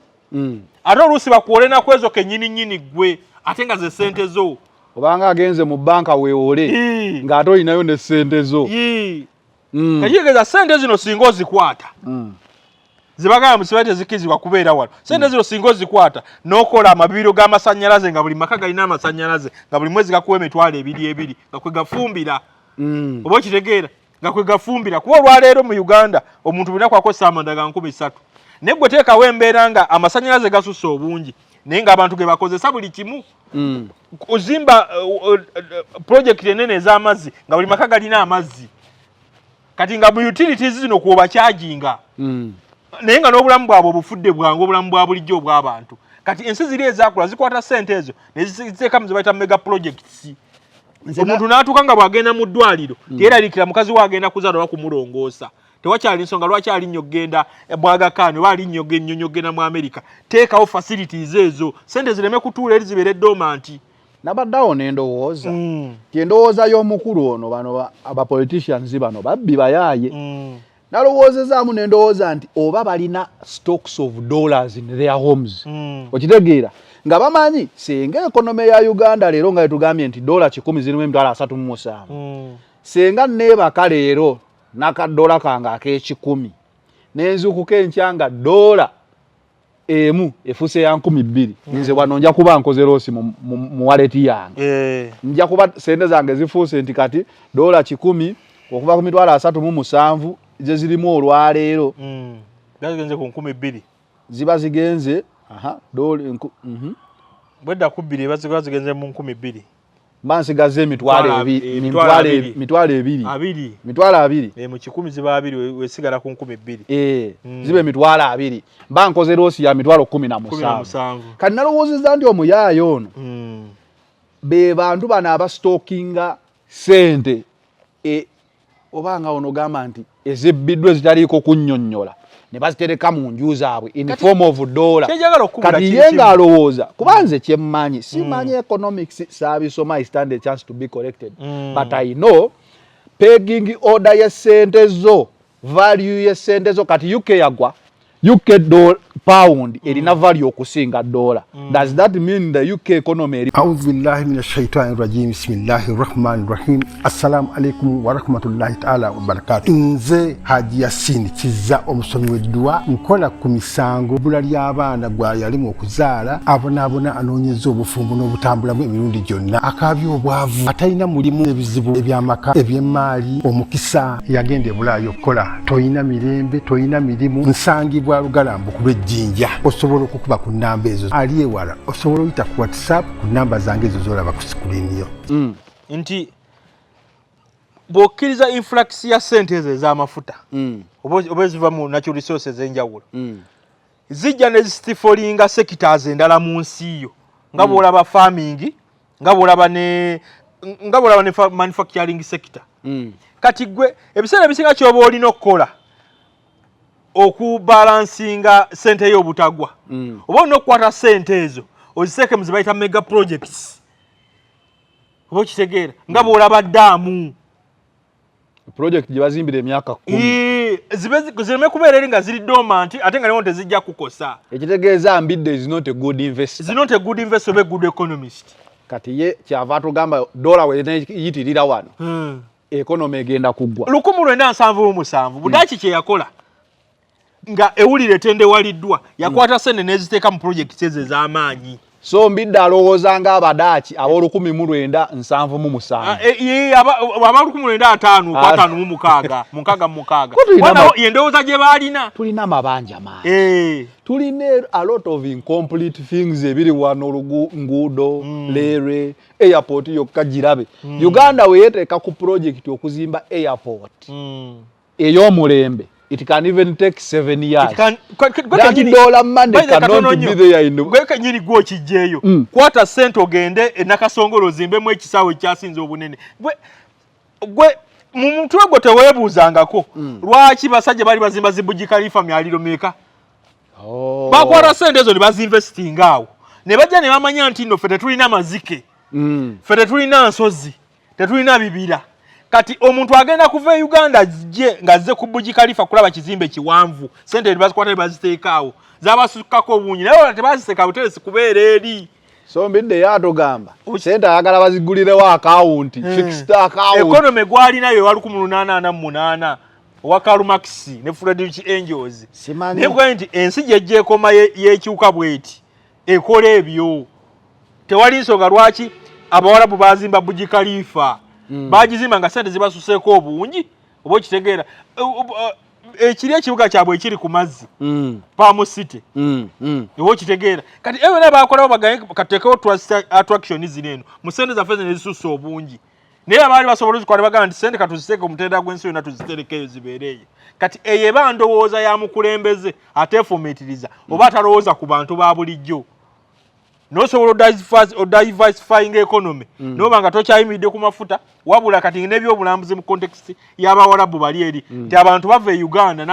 Speaker 2: ate oluusi bakuwole naku ezo kennyini nnyini ggwe ate nga ze sente zo.
Speaker 3: Obanga agenze mu banka weewole ng'ate olinayo ne sente zo.
Speaker 2: Kakitegeeza sente zino singa ozikwata, zebagamba musiba tezikkirizibwa kubeera wano, sente zino singa ozikwata n'okola amabibiro g'amasannyalaze nga buli maka galina amasannyalaze, nga buli mwezi gakuwa 20,000 nga kwe gafumbira, oba okitegeera, nga kwe gafumbira, kuba olwaleero mu Uganda omuntu buli naku akozesa amanda ga 3,000, naye gwe teekawo embeera nga amasannyalaze gasusse obungi naye ng'abantu ge bakozesa buli kimu, ozimba project enene ez'amazzi nga buli maka galina amazzi, kati nga mu utilities zino kwobacharginga, naye nga n'obulamu bwabwe obufudde bwangu, obulamu bwa bulijjo obw'abantu. Kati ensi ziri ezakula zikwata sente ezo neziteeka mu ze bayita mega projects, omuntu n'atuuka nga bw'agenda mu ddwaliro teyeraliikira mukazi we agenda kuzaala oba kumulongoosa, tewakyali nsonga lwaki alinnya okugenda mwagakaani oba alinnya ennyonyi okugenda mu America. Teekawo facilities ezo, sente zireme kutuula eri, zibeere dormant.
Speaker 3: Nabaddeawo nendowooza ti endowooza y'omukulu ono, bano abapoliticians bano babbi bayaaye. Nalowoozezaamu nendowooza nti oba balina stocks of dollars in their homes, okitegeera, nga bamanyi singa economy ya Uganda leero nga yetugambye nti $100 zirimu 37,000, singa neebaka leero nakadola kange ak'ekikumi nenzuukuka enkya nga dola Emu efuuse ya 2000. Nze wano nja kuba nkoze loss mu wallet yange. Nja kuba sente zange zifuuse nti kati $100 okuva ku 37,000 ze zirimu olwaleero.
Speaker 2: Zigenze ku 2000.
Speaker 3: Ziba zigenze, aha, dola
Speaker 2: Bwedda ku bbiri eba ziba zigenze mu 2000.
Speaker 3: Mba nsigaza emitwalo ebiri,
Speaker 2: emitwalo
Speaker 3: 20 20.
Speaker 2: Abiri.
Speaker 3: 20,000.
Speaker 2: Mu 100 ziba abiri, wesigala ku 2000.
Speaker 3: Ziba 20,000, mba nkoze loss ya mitwalo kumi na
Speaker 2: Kumi na
Speaker 3: musanvu.
Speaker 2: musanvu.
Speaker 3: Kati nalowoozezza nti omuyaayo ono be bantu bano abastockinga sente oba nga ono gamba nti ezibbiddwa ezitaliiko kunnyonnyola ne bazitereka mu nju zaabwe in form of dollar.
Speaker 2: Kyenjagala okukubula
Speaker 3: Kati
Speaker 2: kiri
Speaker 3: ye
Speaker 2: kimu.
Speaker 3: Ng'alowooza, kuba nze kyemmanyi, simanyi economics, saabisoma, I stand a chance to be corrected, but I know pegging order y'essente zo, value y'essente zo. Kati UK yagwa, UK pound erina value okusinga dollar. Does that mean the UK economy eri
Speaker 8: أعوذ بالله من الشيطان الرجيم، بسم الله الرحمن الرحيم. السلام عليكم ورحمة الله تعالى وبركاته. Nze Haji Yasin Kiza, omusomi w'edduwa. Nkola ku misango, bbula ly'abaana, gwa yalimu okuzaala, abonaabona, anoonyeza obufumbo n'obutambulamu emirundi gyonna, akaabya obwavu, atalina mulimu, ebizibu eby'amaka, eby'emmaali, omukisa yagenda e Bulaaya okukola, toyina mirembe, toyina mirimu. Nsangibwa Lugalambu ku lw'Ejjinja. Osobola okukuba ku nnamba ezo. Ali ewala osobola oyita ku WhatsApp ku namba zange ezo zolaba ku screen yo.
Speaker 2: Nti bw'okkiriza influx ya sente ezo ez'amafuta oba eziva mu natural resources ez'enjawulo, zijja ne zistiflinga sectors endala mu nsi yo, nga bw'olaba farming, nga bw'olaba ne manufacturing sector. Kati gwe ebiseera ebisinga kyoba olina okukola okubalancinga sente y'obutagwa, oba olina okukwata sente ezo oziteeke mu ze bayita mega projects, oba okitegeera, nga bw'olaba ddaamu
Speaker 3: Project gye bazimbira emyaka 10.
Speaker 2: Zireme kubeera eri nga ziri dormant, ate nga newo tezijja kukosa.
Speaker 3: Ekitegeeza Mbidde is not a good investor.
Speaker 2: Is not a good investor oba a good economist.
Speaker 3: Kati ye kyava atugamba dola weneyitirira wano, economy egenda kuggwa.
Speaker 2: 1977 Budaaki kye yakola nga ewulire etendewaliddwa, yakwata sente n'eziteeka mu projects ezo ez'amaanyi.
Speaker 3: So Mbidde alowooza nga Abadaaki ab'olukumi mu lwenda nsanvu mu musanvu.
Speaker 2: Ah, aba 1950 ku 56, mu 66.
Speaker 3: Ko tulina
Speaker 2: Wanawo yendowooza gye baalina.
Speaker 3: Tulina amabanja mangi. Tulina a lot of incomplete things ebiri wano, nguudo, leere, airport yokka girabe. Uganda weyeteeka ku project okuzimba airport ey'omulembe, it can even take 7 years. That dollar money cannot be there in
Speaker 2: Gwe kenyini gwe okijjeeyo. Kwata sente ogende e Nakasongola ozimbemu ekisaawe ekyasinze obunene. Gwe mu mutwe gwe teweebuuzangako lwaki basajja bali bazimba zi Burj Khalifa myaliro meka?
Speaker 3: Oh.
Speaker 2: Bakwata sente ezo ne bazinvestinga awo, ne bajja ne bamanya nti nno ffe tetulina mazike, ffe tetulina nsozi, tetulina bibira. Kati omuntu agenda kuva e Uganda ajje ng'azze ku Burj Khalifa kulaba kizimbe kiwanvu, sente ne bazikwata ne baziteeka awo, zabasukkako obungi, naye wala tebaziteeka buteresi kubeera eri.
Speaker 3: So Mbidde ye atugamba sente ayagala bazigulirewo akawunti, fixed account.
Speaker 2: Economy gwalinayo ewa 1848 owa Karl Marx ne Friedrich Engels.
Speaker 3: Simanyi.
Speaker 2: Naye kugaye nti ensi gyejja ekoma yekyuka bweti, ekola ebyo. Tewali nsonga lwaki Abawarabu bazimba Burj Khalifa. Bagizimba nga sente zibasuseeko obungi, oba okitegeera. Ekiri ekibuga kyabwe ekiri ku mazzi, Palm City, oba okitegeera. Kati ebyo byonna bakolawo bagaye kateekewo tourist attraction zino eno mu sente zaffe zino ezisusse obungi, naye abaali basobola ozikwata bagamba nti sente katuziteeke omutendera gw'ensi yonna, tuziterekeeyo zibeere eyo. Kati eyo eba ndowooza ya mukulembeze ateefumiitiriza oba atalowooza ku bantu ba bulijjo. Nosobola odiversifying economy noba nga tokyayimiridde ku mafuta, wabula kati n'ebyobulambuzi mu context y'Abawarabu bali eri, nti abantu bava e Uganda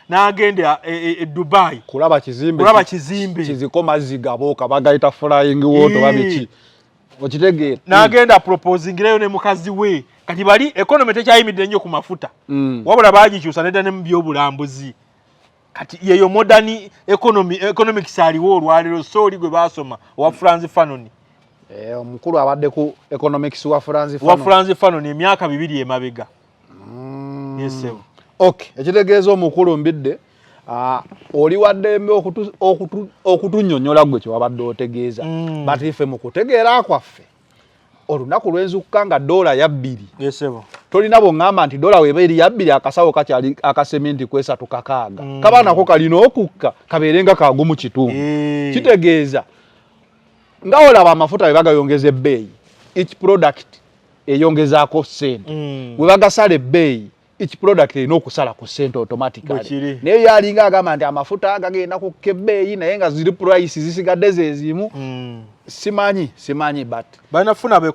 Speaker 2: n'agenda e Dubai
Speaker 3: kulaba kizimbe.
Speaker 2: Kulaba kizimbe.
Speaker 3: Kiziko mazzi gabooka, bagayita flying water oba biki, okitegeera.
Speaker 2: N'agenda proposingireyo ne mukazi we. Kati bali economy tekyayimiridde nnyo ku mafuta, wabula bagikyusa nedda ne mu byobulambuzi. Kati yeyo modern economy, economics aliwo olwaleero, sooli gwe basoma owa Frantz Fanon.
Speaker 3: Omukulu abadde ku economics wa Frantz
Speaker 2: Owa
Speaker 3: Fanon.
Speaker 2: Frantz Fanon emyaka 2 emabega. Yes, sir.
Speaker 3: Okay, ekitegeeza omukulu Mbidde Oli waddembe okutunnyonnyola gwe kyewabadde otegeeza, but ife mu kutegeera kwaffe olunaku lwenzukka nga dola ya 2.
Speaker 2: Yes, sebo.
Speaker 3: Tolina bw'oŋŋamba nti dola weba eri ya 2 akasawo kakyali akaseminti ku 3.6, kaba nako kalina okukka kabeere nga kagumu kitundu. Kitegeeza nga olaba amafuta bwe bagayongeza ebbeeyi, each product eyongezaako ssente. Bwe bagasala ebbeeyi, each product erina okusala ku ssente automatically.
Speaker 2: Bwe kiri.
Speaker 3: Naye yalinga agamba nti amafuta gagenda kukka ebbeeyi, naye nga ziri price zisigadde ze zimu. Simanyi but
Speaker 2: Balina funa ba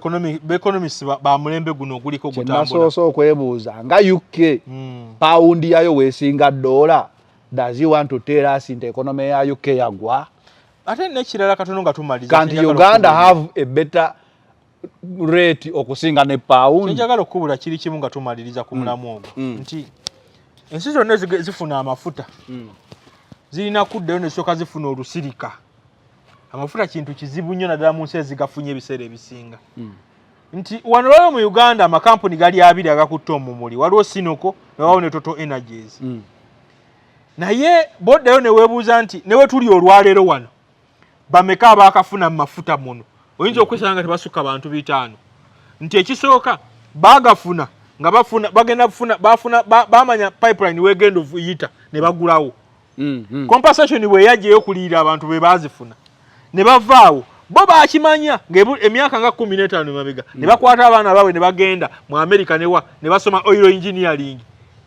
Speaker 2: economist ba mulembe guno oguliko gutambula.
Speaker 3: Kyenasoose okwebuuza, nga UK pawundi yayo weesinga dola, does you want to tell us nti economy ya UK yagwa?
Speaker 2: Ate n'ekirala katono nga tumaliriza,
Speaker 3: Kanti
Speaker 2: kyenjagala
Speaker 3: Uganda
Speaker 2: okubuulira.
Speaker 3: have a better rate okusinga ne pawundi.
Speaker 2: Kyenjagala okukubula kiri kimu nga tumaliriza ku mulamu ogwo, nti ensi zonna zifuna amafuta zirina kuddayo nesooka zifuna olusirika. Amafuta kintu kizibu nnyo, naddala mu nsi ezigafunye ebiseera ebisinga. Nti wano lwaliwo mu Uganda amakampuni gali abiri agakutta omumuli, waliwo CNOOC newawo ne Total Energies. Naye boddayo neweebuuza nti newe tuli olwaleero wano bameka abaakafuna mu mafuta muno? Oyinza okwesanga nga tebasukka bantu 5. Nti ekisooka baagafuna nga bafuna bagenda kufuna bafuna bamanya pipeline wegenda okuyita ne bagulawo. Compensation bwe yajja ey'okuliyira abantu be baazifuna ne bavaawo, bo bakimanya emyaka nga 15 emabega ne bakwata abaana baabwe ne bagenda mu America newa ne basoma oil engineering,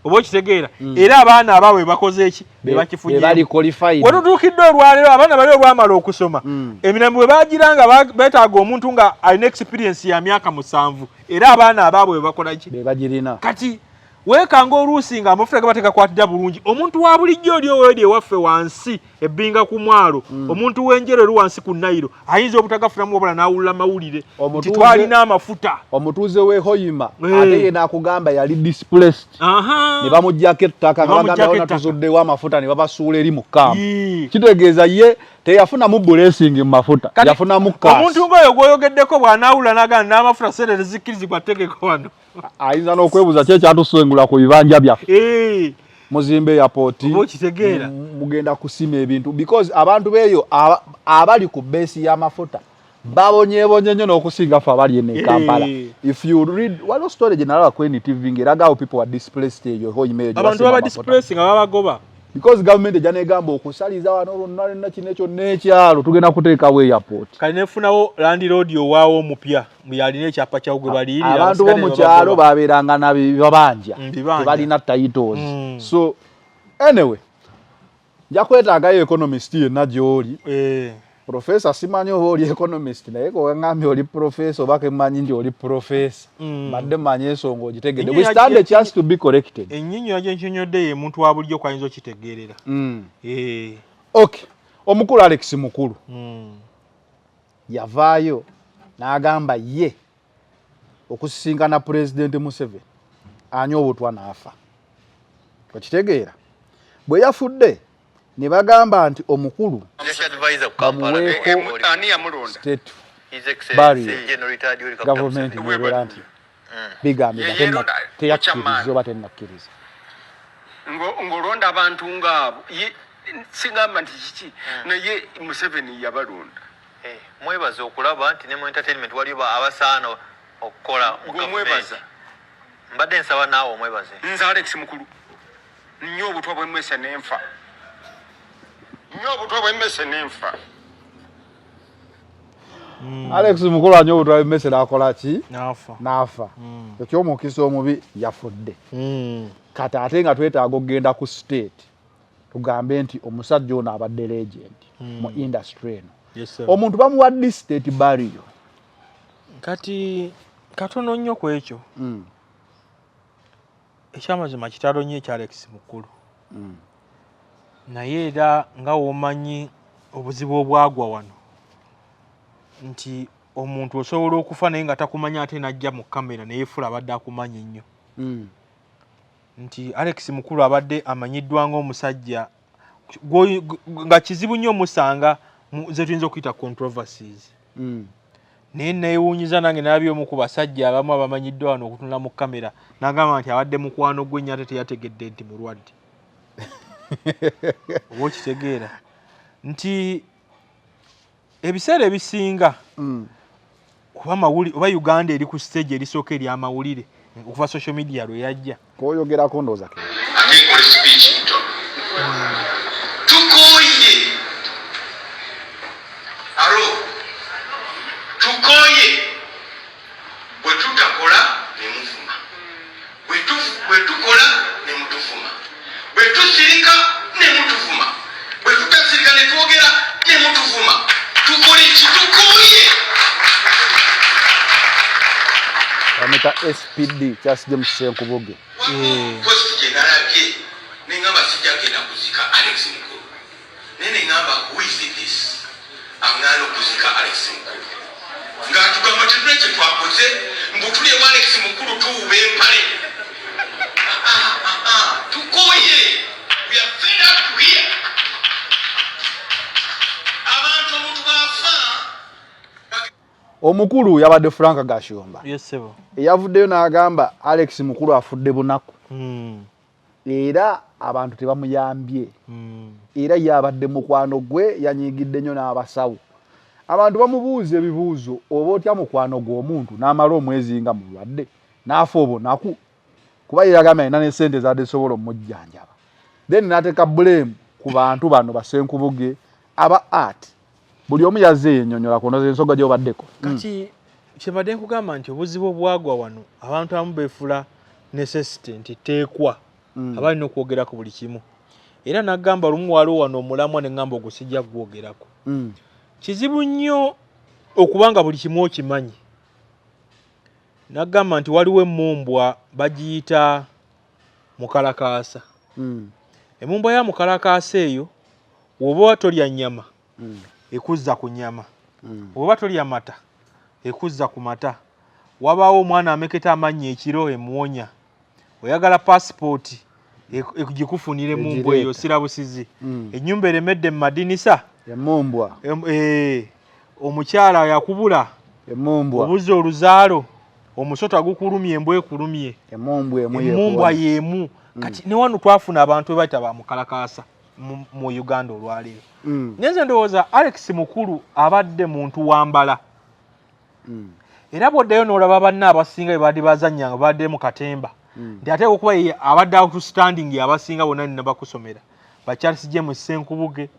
Speaker 2: oba okitegeera? Era abaana abaabwe bakoze eki? Be bakifunye.
Speaker 3: Be bali qualified.
Speaker 2: Wetutuukidde olwaleero, abaana bali olwamala okusoma, emirimu bwe bagira nga beetaaga omuntu nga alina experience ya myaka 7, era abaana abaabwe be bakola ki?
Speaker 3: Be bagirina.
Speaker 2: Kati weekanga oluusi nga amafuta gaba tegakwatira bulungi omuntu wa bulijjo oli oweri ewaffe wansi ebbinga ku mwalo, omuntu w'enjero eri wansi ku Nayiro ayinza obutagafunamu wabula n'awulira mawulire nti twalina amafuta.
Speaker 3: Omutuuze w'e Hoima ate ye n'akugamba yali displaced ne bamuggyako ettaka
Speaker 2: Ne
Speaker 3: nga bagamba
Speaker 2: bamuggyako
Speaker 3: ona
Speaker 2: ettaka.
Speaker 3: tuzuddewo amafuta ne babasuula eri mu kampu. Kitegeeza ye teyafunamu blessing mu mafuta,
Speaker 2: Kati
Speaker 3: yafunamu curse.
Speaker 2: omuntu ng'oyo gw'oyogeddeko bw'anaawulira n'agamba n'amafuta sente tezikkirizibwa ttegeka wano,
Speaker 3: ayinza n'okwebuuza ki ekyatusengula ku bibanja byaffe. Muzimbe airport,
Speaker 2: Oba okitegeera?
Speaker 3: Mugenda kusima ebintu because abantu beeyo abali ku base y'amafuta babonyebonye nnyo n'okusinga ffe abali eno e Kampala. If you read, waliwo story gye nalaba ku NTV ng'eraga how people were displaced eyo Hoima eyo gye
Speaker 2: Abantu
Speaker 3: basima
Speaker 2: baba
Speaker 3: amafuta.
Speaker 2: displace nga babagoba.
Speaker 3: Because government ejja negamba okusaliza wano lwonna lwonna kino ekyo n'ekyalo tugenda kuteekawo airport.
Speaker 2: Kali nefunawo landlord owaawo omupya yalina ekyapa kyawo gwe baliyirira,
Speaker 3: Abantu
Speaker 2: abasigale
Speaker 3: b'omu
Speaker 2: ne
Speaker 3: kyalo
Speaker 2: babagoba.
Speaker 3: babeeranga na bibanja,
Speaker 2: Bibanja.
Speaker 3: tebalina titles. So anyway, nja kwetaagayo economist yenna gy'oli. Professor, simanyi oba oli economist, naye koŋŋambye oli professor oba kemanyi nti oli professor, mbadde mmanyi ensonga ogitegedde. We stand a chance to be corrected.
Speaker 2: Ennyinyo gyenkinyodde ye muntu wa bulijjo kwayinza okitegeerera.
Speaker 3: Okay, omukulu Alex Mukulu yavaayo n'agamba ye okusisinkana Pulezidenti Museveni anywa obutwa n'afa. Okitegeera? Bwe yafudde ne bagamba nti omukulu bamuweeko
Speaker 6: Ani yamulonda?
Speaker 3: state burial. Gavumenti nebeera nti bigambibwa
Speaker 6: Ye yeeronda,
Speaker 3: teyakkiriza oba tennakkiriza.
Speaker 6: Ng'olonda abantu ngaabo. Sigamba nti kiki, naye Museveni yabalonda.
Speaker 9: Mwebaza okulaba nti ne mu entertainment waliyo abasaana okukola mu
Speaker 6: Gwe omwebaza.
Speaker 9: gavumenti. Mbadde nsaba naawe omwebaze.
Speaker 6: Nze Alex Mukulu nnyo obutwa bw'emmese n'enfa, nnyo obutwa bw'emmese n'enfa.
Speaker 3: Alex Mukulu anywa obutwa bw'emmese n'akola ki?
Speaker 2: N'afa.
Speaker 3: N'afa. Ekyomukisa omubi yafudde. Kati ate nga twetaaga okugenda ku state tugambe nti omusajja ono abadde legend mu industry eno.
Speaker 2: Yes, sir.
Speaker 3: Omuntu bamuwa ddi state burial?
Speaker 2: Kati katono nnyo ku ekyo. Ekyamazima kitalo nnyo ekya Alex Mukulu, naye era nga womanyi obuzibu obwagwa wano nti omuntu osobola okufa naye nga takumanya, ate najja mu kamera neyefuula abadde akumanya ennyo. Nti Alex Mukulu abadde amanyiddwa ng'omusajja nga kizibu nnyo omusanga ze tuyinza okuyita controversies. Naye neewuunyiza nange nalabye omu ku basajja abamu abamanyiddwa wano okutunula mu kamera n'agamba nti abadde mukwano gwe nnyo ate teyategedde nti mulwadde. Oba okitegeera nti ebiseera ebisinga oba mawuli oba Uganda eri ku stage erisooka eryamawulire okuva social media lwe yajja.
Speaker 3: Koyogerako ndowooza ke.
Speaker 6: Ate nkole speech ntono. Tukooye. Aro. Tukooye. Bwe tutakola ne muvuma. Bwe tukola ne mutuvuma. Bwe tusirika ne mutuvuma. Bwe tutasirika ne twogera ne mutuvuma. Tukole ki? Tukooye.
Speaker 3: Bamuyita SPD Charles James Ssenkubuge.
Speaker 6: Post gye nalabye ne ngamba sijja genda kuzika Alex Mukulu. Naye ne ngamba who is this? Aŋŋaana okuzika Alex Mukulu. Ng'atugamba tetulina kye twakoze mbu tuli ewa Alex Mukulu tuwuba empale. Ah, ah, ah, tukooye. We are fed up to here. Abantu omuntu bw'afa
Speaker 3: Omukulu yabadde Frank Gashumba.
Speaker 2: Yes, sebo.
Speaker 3: Eyavuddeyo n'agamba Alex Mukulu afudde bunaku. Era abantu tebamuyambye. Era ye abadde mukwano gwe yanyiigidde nnyo n'abasawo. Abantu bamubuuza ebibuuzo oba otya mukwano gw'omuntu n'amala omwezi nga mulwadde n'afa obunaku kuba ye yagambye alina ne ssente ezadde zisobola omujjanjaba. Then n'ateeka blame ku bantu bano basenkubuge aba art. Buli omu yazze yennyonnyola ku ndoza ensonga gy'obaddeko.
Speaker 2: Kati kyembadde nkugamba nti obuzibu obwagwa wano abantu abamu beefula necessity nti tteekwa abalina okwogera ku buli kimu. Era nagamba lumu waliwo wano omulamwa ne ŋŋamba ogwo sijja kugwogerako. Kizibu nnyo okuba nga buli kimu okimanyi. Nagamba nti waliwo emmumbwa bagiyita mukalakaasa. Emmumbwa ya mukalakaasa eyo bw'oba tolya nnyama ekuzza ku nnyama, bw'oba tolya mata ekuzza ku mata. Wabaawo omwana ameketa amannyo ekiro emuwonya. Oyagala paasipooti egikufunira emmumbwa eyo osirabusizi. Ennyumba eremedde mu madinisa.
Speaker 3: Emmumbwa.
Speaker 2: Omukyala yakubula.
Speaker 3: Emmumbwa.
Speaker 2: Obuze oluzaalo. Omusota gukulumye embwa ekulumye.
Speaker 3: Emmumbwa emu
Speaker 2: Emmumbwa y'emu. Kati ne wano twafuna abantu be bayita ba mukalakaasa mu Uganda olwaleero. Naye nze ndowooza Alex Mukulu abadde muntu wambala. Era bw'oddayo n'olaba banne abasinga be baadde bazannya nga baadde mu katemba. Nti ate okuba ye abadde outstanding abasinga bonna nina bakusomera. Ba Charles James Ssenkubuge,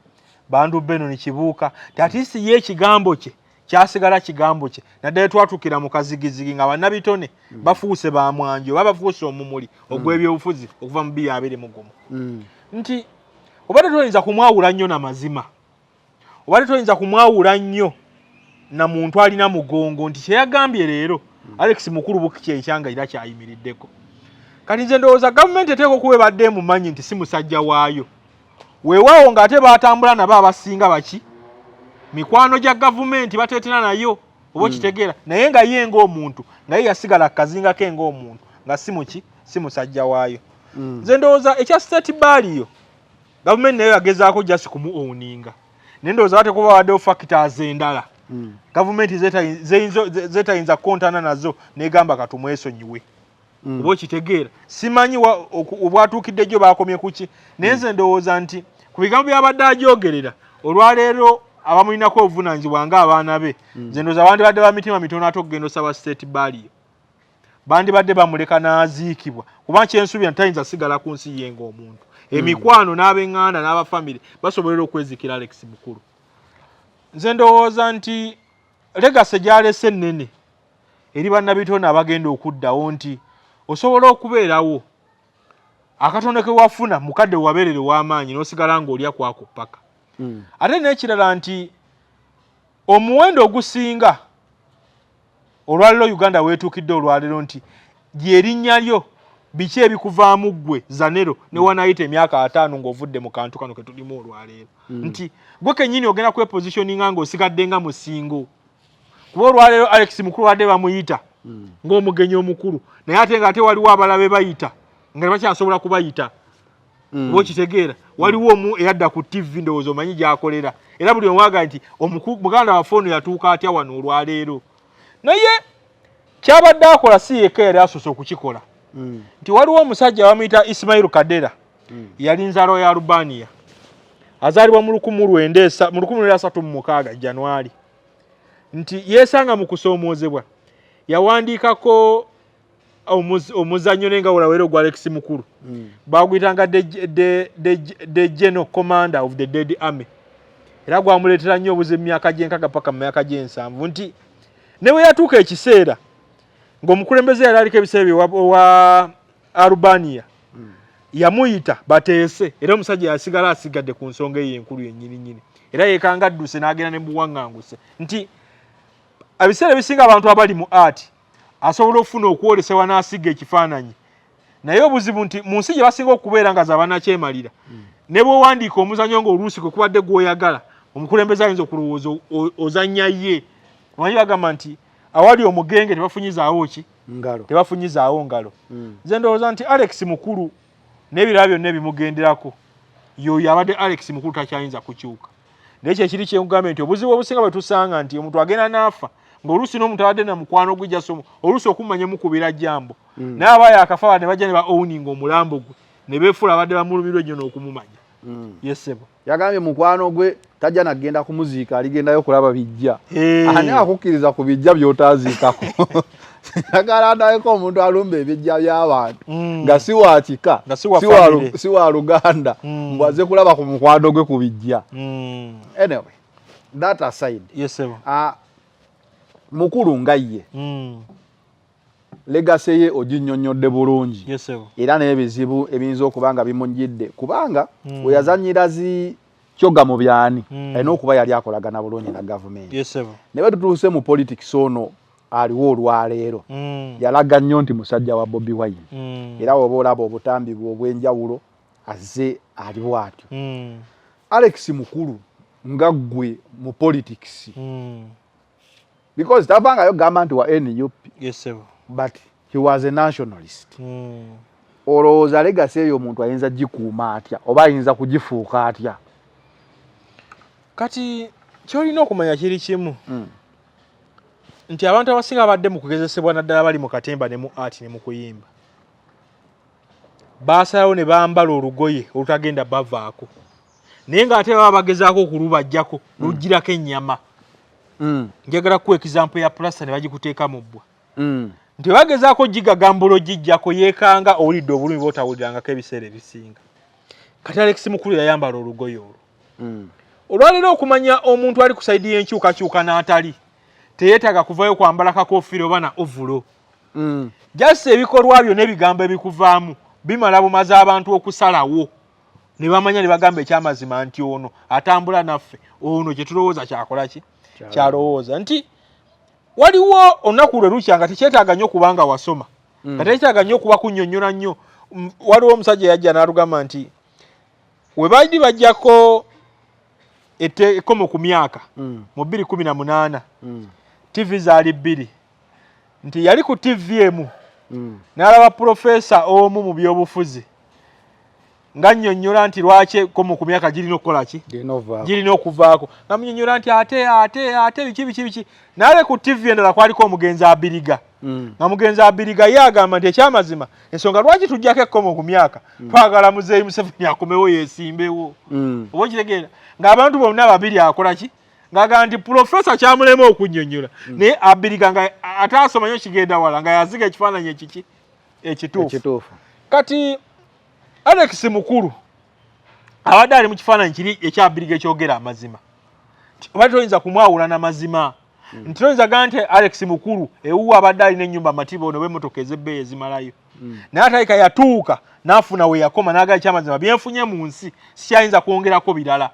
Speaker 2: Bandu Benon Kibuuka. Nti at least ye ekigambo kye kyasigala kigambo kye. Naddala twatuukira mu kazigizigi nga bannabitone bafuuse ba mwanjo oba bafuuse omumuli ogw'ebyobufuzi okuva mu 2021. Nti obadde toyinza kumwawula nnyo na mazima. Obadde toyinza kumwawula nnyo na muntu alina mugongo nti kye yagambye leero Alex Mukulu bukikya ekyanga era kyayimiriddeko. Kati nze ndowooza gavumenti eteekwa okuba ebadde emumanyi nti si musajja waayo. Weewaawo ng'ate baatambula nabo abasinga baki mikwano gya gavumenti bateetera nayo oba okitegeera, naye nga ye ng'omuntu nga ye yasigala ku kazinga ke ng'omuntu nga si muki si musajja waayo. Nze ndowooza ekya state burial gavumenti nayo yagezaako just kumuowninga, naye ndowooza bateekwa okuba babaddewo factors endala gavumenti zetayinza kukontana nazo n'egamba katumwesonyiwe. Oba okitegeera, simanyi obwatuukidde gyo baakomye kuki, naye nze ndowooza nti ku bigambo by'abadde ajogerera olwaleero abamulinako obuvunaanyizibwa ng'abaana be, nze ndowooza bandibadde ba mitima mitono ate okugenda osaba state burial. Bandibadde bamuleka n'aziikibwa, kuba kyensuubira nti tayinza sigala ku nsi ye ng'omuntu. Emikwano n'ab'eŋŋanda n'abafamire basobolera okwezikira Alex Mukulu. Nze ndowooza nti legacy gy'alese nnene eri bannabitone abagenda okuddawo nti osobola okubeerawo akatono ke wafuna mukadde wabeerere w'amaanyi n'osigala ng'olya kwako ppaka. Ate n'ekirala nti omuwendo ogusinga olwaleero Uganda weetuukidde olwaleero nti ly'erinnya lyo biki ebikuvaamu ggwe Zanero ne wanaayita emyaka 50 ng'ovudde mu kantu kano ke tulimu olwaleero. Nti gwe kennyini ogenda kwepositioninga ng'osigadde nga musingo. Kuba olwaleero Alex Mukulu badde bamuyita ng'omugenyi omukulu, naye ate ng'ate waliwo abalala be bayita nga tebakyasobola kubayita. Oba okitegeera, waliwo omu eyadda ku TV ndowooza omanyi gy'akolera, era buli omu agamba nti muganda waffe ono yatuuka atya wano olwaleero. Naye kyabadde akola si yekka yali asoose okukikola. Nti waliwo omusajja bamuyita Ismail Kadera. Yali nzaalwa ya Albania, azaalibwa mu 1936 Januari, nti yeesanga mu kusoomoozebwa. Yawandiikako omuzannyo naye nga wulawera ogwa Alex Mukulu, baguyitanga the General Commander of the Dead Army, era gwamuleetera nnyo obuzibu mu myaka gy'enkaga paka mu myaka gy'ensanvu, nti ne bwe yatuuka ekiseera ng'omukulembeze yali aliko ebiseera bye wa Albania, yamuyita bateese, era omusajja yasigala asigadde ku nsonga eyo enkulu yennyini nnyini, era yeekanga adduse n'agenda ne buwaŋŋanguse, nti ebiseera ebisinga abantu abali mu art asobola okufuna okwolesebwa n'asiga ekifaananyi, naye obuzibu nti mu nsi gye basinga okubeera nga zabanakyemalira, ne bw'owandiika omuzannyo ng'oluusi kwe kubadde gw'oyagala, omukulembeze ayinza okulowooza ozannya ye. Omanyi bagamba nti awali omugenge tebafunyizaawo ki?
Speaker 3: Ngalo.
Speaker 2: Tebafunyizaawo ngalo. Nze ndowooza nti Alex Mukulu n'ebirala byonna ebimugenderako, yoyo abadde Alex Mukulu, takyayinza kukyuka. Naye kyekiri kyenkugambye nti obuzibu obusinga bwe tusanga nti omuntu agenda n'afa, ng'oluusi n'omuntu abadde na mukwano gwe jasomo, oluusi okumanya mukubira jambo, naye aba yakafa ne bajja ne ba owninga omulambo gwe ne beefuula abadde bamulumirwa ennyo n'okumumanya. Yesebo.
Speaker 3: Yagambye mukwano gwe tajja nagenda kumuziika, aligendayo kulaba bijja. Ani akukkiriza ku bijja by'otaaziikako? Njagala ndabeko omuntu alumba ebijja by'abantu nga si wa kika,
Speaker 2: Nga si wa family.
Speaker 3: Si wa luganda, mbw aze kulaba ku mukwano gwe ku bijja. Anyway, that aside,
Speaker 2: yesebo.
Speaker 3: Ah, Mukulu nga ye, legacy ye oginnyonnyodde bulungi,
Speaker 2: yesebo.
Speaker 3: era n'ebizibu ebiyinza okuba nga bimujjidde, kubanga we yazanyira zi kyoga mu byani, alina okuba yali akolagana bulungi na gavumenti.
Speaker 2: Yesebo.
Speaker 3: Ne bwe tutuuse mu politics ono aliwo olwaleero, yalaga nnyo nti musajja wa Bobi Wine, era woba olaba obutambi bwe obw'enjawulo azze ali bw'atyo. Alex Mukulu nga ggwe mu politics, because tavangayo gamba nti wa NUP,
Speaker 2: yesebo.
Speaker 3: but he was a nationalist. Olowooza legacy eyo omuntu ayinza gikuuma atya oba ayinza kugifuuka atya?
Speaker 2: Kati kyolina okumanya kiri kimu, nti abantu abasinga abadde mu kugezesebwa, naddala bali mu katemba ne mu art ne mu kuyimba, baasalawo ne bambala olugoye olutagenda bavaako, naye ng'ate baba bagezaako okulubajjako lugirako ennyama. Njagala kuwa example ya plasta ne bagikuteeka mu bbwa, nti bagezaako gigagambula ogijjako, yeekanga owulidde obulumi bwotawulirangako ebiseera ebisinga. Kati Alex Mukulu yayambala olugoye olwo. Olwaleero okumanya omuntu ali ku side y'enkyukakyuka n'atali, teyeetaaga kuvayo kwambala kakofiira oba na overall. Just ebikolwa byo n'ebigambo ebikuvaamu bimala bumaze abantu okusalawo ne bamanya ne bagamba ekyamazima nti ono atambula naffe, ono kye tulowooza kyakola ki kyalowooza, nti waliwo olunaku lwe lukya nga tekyetaaga nnyo kubanga wasoma, nga tekyetaaga nnyo okuba kunnyonnyola nnyo. Waliwo omusajja yajja n'alugamba nti we baali bajjako ekkomo ku myaka mu 2018, TV zaali bbiri, nti yali ku TV emu n'alaba professor omu mu byobufuzi nga nnyonnyola nti lwaki ekkomo ku myaka girina okukola ki, girina okuvaako, nga munyonnyola nti ate ate ate biki biki biki. Naye ku TV endala kwaliko omugenzi Abiriga, nga mugenzi Abiriga ye agamba nti ekyamazima ensonga lwaki tujjako ekkomo ku myaka, twagala muzeeyi Museveni akomewo yeesimbewo. Oba okitegeera ng'abantu bonna babiri akola ki, ng'agamba nti professor kyamulema okunnyonnyola, naye Abiriga nga ate asoma nnyo kigenda wala, nga yaziga ekifaananyi ekiki ekituufu.
Speaker 3: Ekituufu.
Speaker 2: Kati Alex Mukulu abadde ali mu kifaananyi kiri ekyabiriga ekyogera amazima, nti oba toyinza kumwawula na mazima, nti toyinza gaa nti Alex Mukulu ewuwe abadde alina ennyumba matiba ono oba emmotoka ez'ebbeeyi ezimalayo, naye atalika yatuuka n'afuna we yakoma n'agala ekyamazima byenfunye mu nsi sikyayinza kwongerako birala.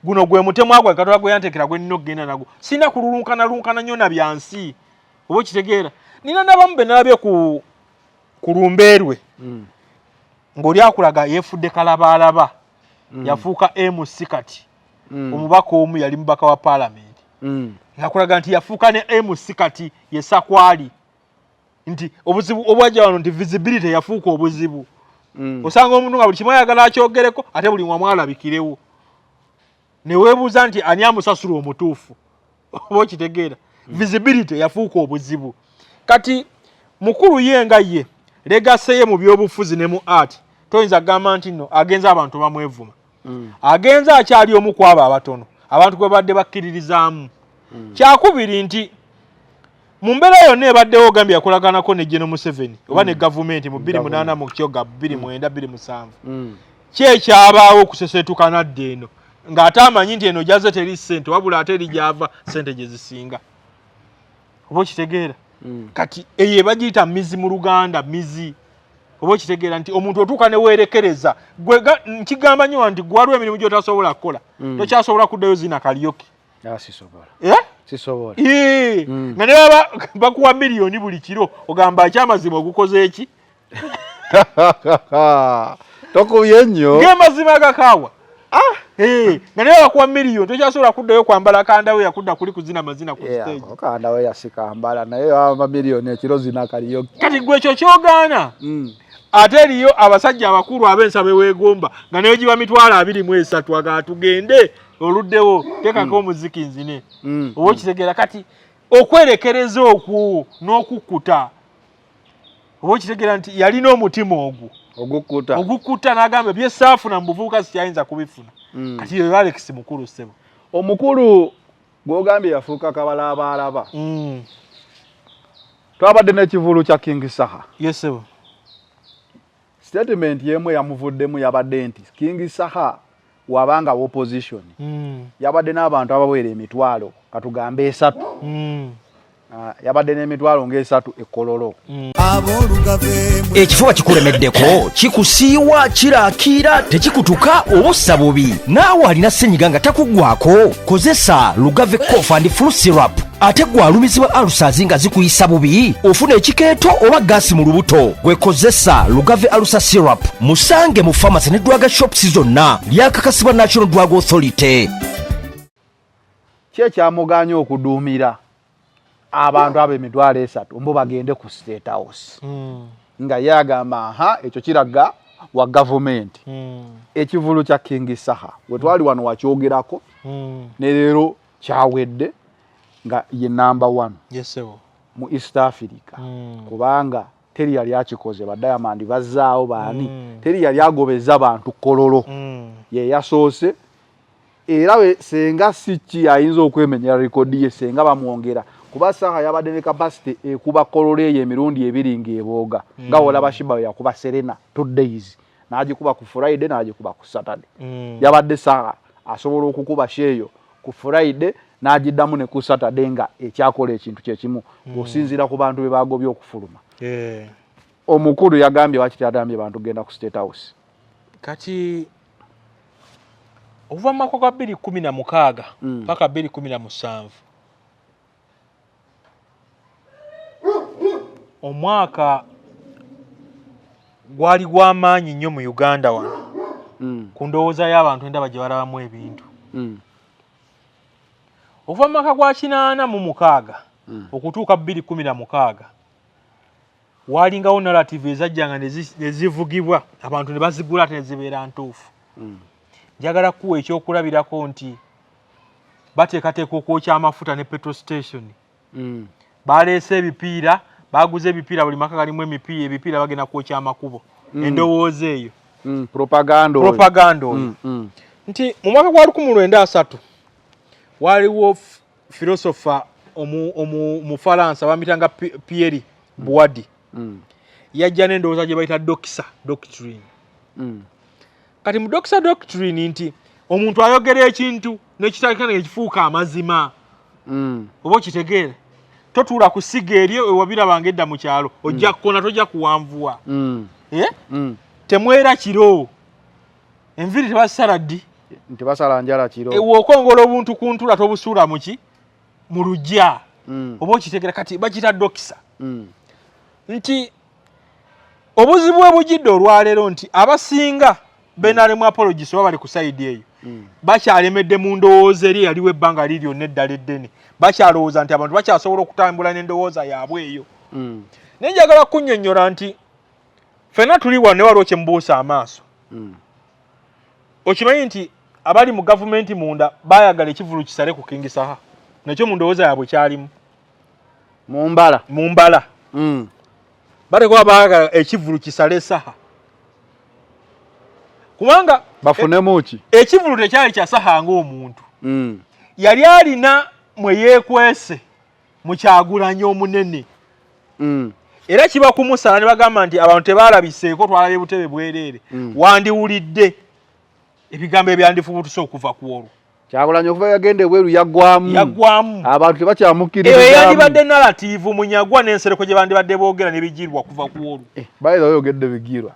Speaker 2: Guno gwe mutemwa gwange Katonda gwe yanteekera gwe nnina okugenda nagwo, sirina kululunkana lunkana nnyo na byansi. Oba okitegeera, nina n'abamu be nalabye ku lumbeerwe ng'oli akulaga yeefudde kalabaalaba, yafuuka MC. Kati omubaka omu yali mubaka wa paalamenti, ng'akulaga nti yafuuka ne MC, kati yesakwali, nti obuzibu obwajja wano nti visibility yafuuka obuzibu. Osanga omuntu nga buli kimu ayagala akyogereko, ate buli wamu alabikirewo, neweebuuza nti ani amusasula omutuufu? Oba okitegeera, visibility yafuuka obuzibu. Kati Mukulu ye nga ye legacy ye mu byobufuzi ne mu art. Toyinza kugamba nti nno agenze abantu bamwevuma. Agenze akyali omu ku abo abatono abantu gwe badde bakkiririzaamu. Kyakubiri nti mu mbeera yonna ebaddewo, ogambye yakolaganako ne General Museveni oba ne gavumenti mu 2008, mu kyoga 2009, 2007. Ki ekyabaawo okuseseetuka nadda eno ng'ate amanyi nti eno gyaze teri ssente, wabula ate eri gyava ssente gye zisinga? Oba okitegeera? Kati eyo ebagiyita mizi mu Luganda, mizi. Oba okitegeera nti omuntu otuuka ne weerekereza gwe nkigamba nnyo nti gwe waliwo emirimu gy'otasobola kukola, tokyasobola kuddayo zina karaoke.
Speaker 3: Ah, sisobola.
Speaker 2: Eh?
Speaker 3: Sisobola.
Speaker 2: Ii, nga ne baba bakuwa miliyoni buli kiro, ogamba ekyamazima ogukoze eki?
Speaker 3: Tokubye nnyo.
Speaker 2: Ng'amazima agakaawa. Eh, nga ne baba bakuwa miliyoni tokyasobola kuddayo kwambala kandawe yakudda kuli kuzina mazina ku stage.
Speaker 3: Kandawe yasikambala, naye wamba miliyoni ekiro zina karaoke.
Speaker 2: Kati gwe ekyo kyogaana. Ate eriyo abasajja abakulu ab'ensaba eweegomba nga nayo giba 23,000, aga tugende oluddewo teekako omuziki nzine. Oba okitegeera? Kati okwerekereza okwo n'okukkuta, oba okitegeera nti yalina omutima ogwo
Speaker 3: ogukkuta,
Speaker 2: ogukkuta, n'agamba byesaafuna mu buvubuka sikyayinza kubifuna. Kati yoyo Alex Mukulu, ssebo.
Speaker 3: Omukulu gwogambye yafuuka kabalabaalaba. Twabadde n'ekivulu kya King Saha.
Speaker 2: Yes, ssebo.
Speaker 3: Statement yemu eyamuvuddemu yabadde nti King Saha wabanga opposition yabadde n'abantu abawera emitwalo katugambe 3. Yabadde n'emitwalo ng'esatu ekololo.
Speaker 7: Ekifuba kikulemeddeko, kikusiiwa, kiraakiira, tekikutuka oba ossa bubi, naawe alina ssenyiga nga takuggwako, kozesa Lugave Cough and Flu Syrup. Ate gwe alumizibwa ulcers nga zikuyisa bubi, ofuna ekikeeto oba gaasi mu lubuto, gwe kozesa Lugave Ulcer Syrup. Musange mu pharmacy ne drug shops zonna. Lyakakasibwa National Drug Authority.
Speaker 3: Ki ekyamuganya okuduumira abantu abo 30,000 mbu bagende ku State House, nga ye agamba aha ekyo kiraga wa gavumenti? Ekivulu kya King Saha we twali wano wakyogerako, ne leero kyawedde nga ye number one
Speaker 2: Yes, ssebo.
Speaker 3: mu East Africa, kubanga teri yali akikoze. Ba Diamond bazzaawo baani, teri yali agobeza bantu Kololo. Ye yasoose, era senga si ki ayinza okwemenyera rekodi ye senga bamwongera, kuba Saha yabadde ne capacity ekuba Kololo eyo emirundi ebiri ng'ebooga, nga wolaba Sheebah yakuba Serena 2 days, n'agikuba ku Friday n'agikuba ku Saturday. Yabadde Saha asobola okukuba show eyo ku Friday n'agiddamu ne ku Saturday nga ekyakola ekintu kyekimu, ng'osinziira ku bantu be bagobye okufuluma. Omukulu yagambye wakiti atambye bantu genda ku State House.
Speaker 2: Kati okuva mu mwaka gwa 2016 paka 2017, omwaka gwali gw'amaanyi nnyo mu Uganda wano ku ndowooza y'abantu endaba gye balabamu ebintu. Okuva mu mwaka gwa 86 okutuuka 2016, waalingawo narrative ezajjanga ne zivugibwa abantu ne bazigula ate ne zibeera ntuufu. Njagala kuwa ekyokulabirako nti bateekateeka okwokya amafuta ne petrol station. Baleese ebipiira, baguze ebipiira, buli maka galimu emipiira, ebipiira, bagenda kwokya amakubo. Endowooza eyo,
Speaker 3: Propaganda oyo.
Speaker 2: Propaganda oyo. Nti mu mwaka gwa 1930 waliwo philosopher omu Mufalansa bamuyitanga Pierre Bourdieu. Yajja n'endowooza gye bayita doxa doctrine. Kati mu doxa doctrine nti omuntu ayogera ekintu nekitandika nekifuuka amazima. Oba okitegeera? Totuula ku siga eri ewabirabanga edda mu kyalo, ojja kukona, tojja kuwanvuwa. Eh? Temwera kiro, enviiri tebasala ddi?
Speaker 3: Nti basala njala kiro.
Speaker 2: Wokongola obuntu ku ntula, tobusuula muki mu lujja. Oba okitegeera? Kati bakita doxa. Nti obuzibu bwe bujidde olwaleero nti abasinga benalemu apologists oba bali ku side eyo bakyalemedde mu ndowooza eri eyaliwo ebbanga liri lyonna eddala eddene. Bakyalowooza nti abantu bakyasobola okutambula n'endowooza yaabwe eyo. Naye njagala kunnyonnyola nti ffenna tuli wano ne waliwo kye mubuusa amaaso. Okimanyi nti abali mu gavumenti munda baayagala ekivulu kisale ku King Saha, nakyo mu ndowooza yaabwe kyalimu.
Speaker 3: Mumbala.
Speaker 2: Mu mbala. Bateekwa baagala ekivulu kisale Saha. Kubanga
Speaker 3: bafunemu ki?
Speaker 2: Ekivulu tekyali kya Saha ng'omuntu. Yali alina mwe yeekwese mu Kyagulanyi omunene. Era kiba kumusala ne bagamba nti abantu tebaalabiseeko, twalabye butebe bwereere. Wandiwulidde ebigambo ebyandifubutuse okuva ku olwo.
Speaker 3: Kyagulanyi okuva yagenda ebweru yaggwamu.
Speaker 2: Yaggwamu.
Speaker 3: Abantu tebakyamukkiririzaamu.
Speaker 2: Eyo yandibadde narrative Munyagwa n'Ensereko gye bandibadde boogera ne Bigirwa kuva ku olwo.
Speaker 3: By the way, oyogedde Bigirwa.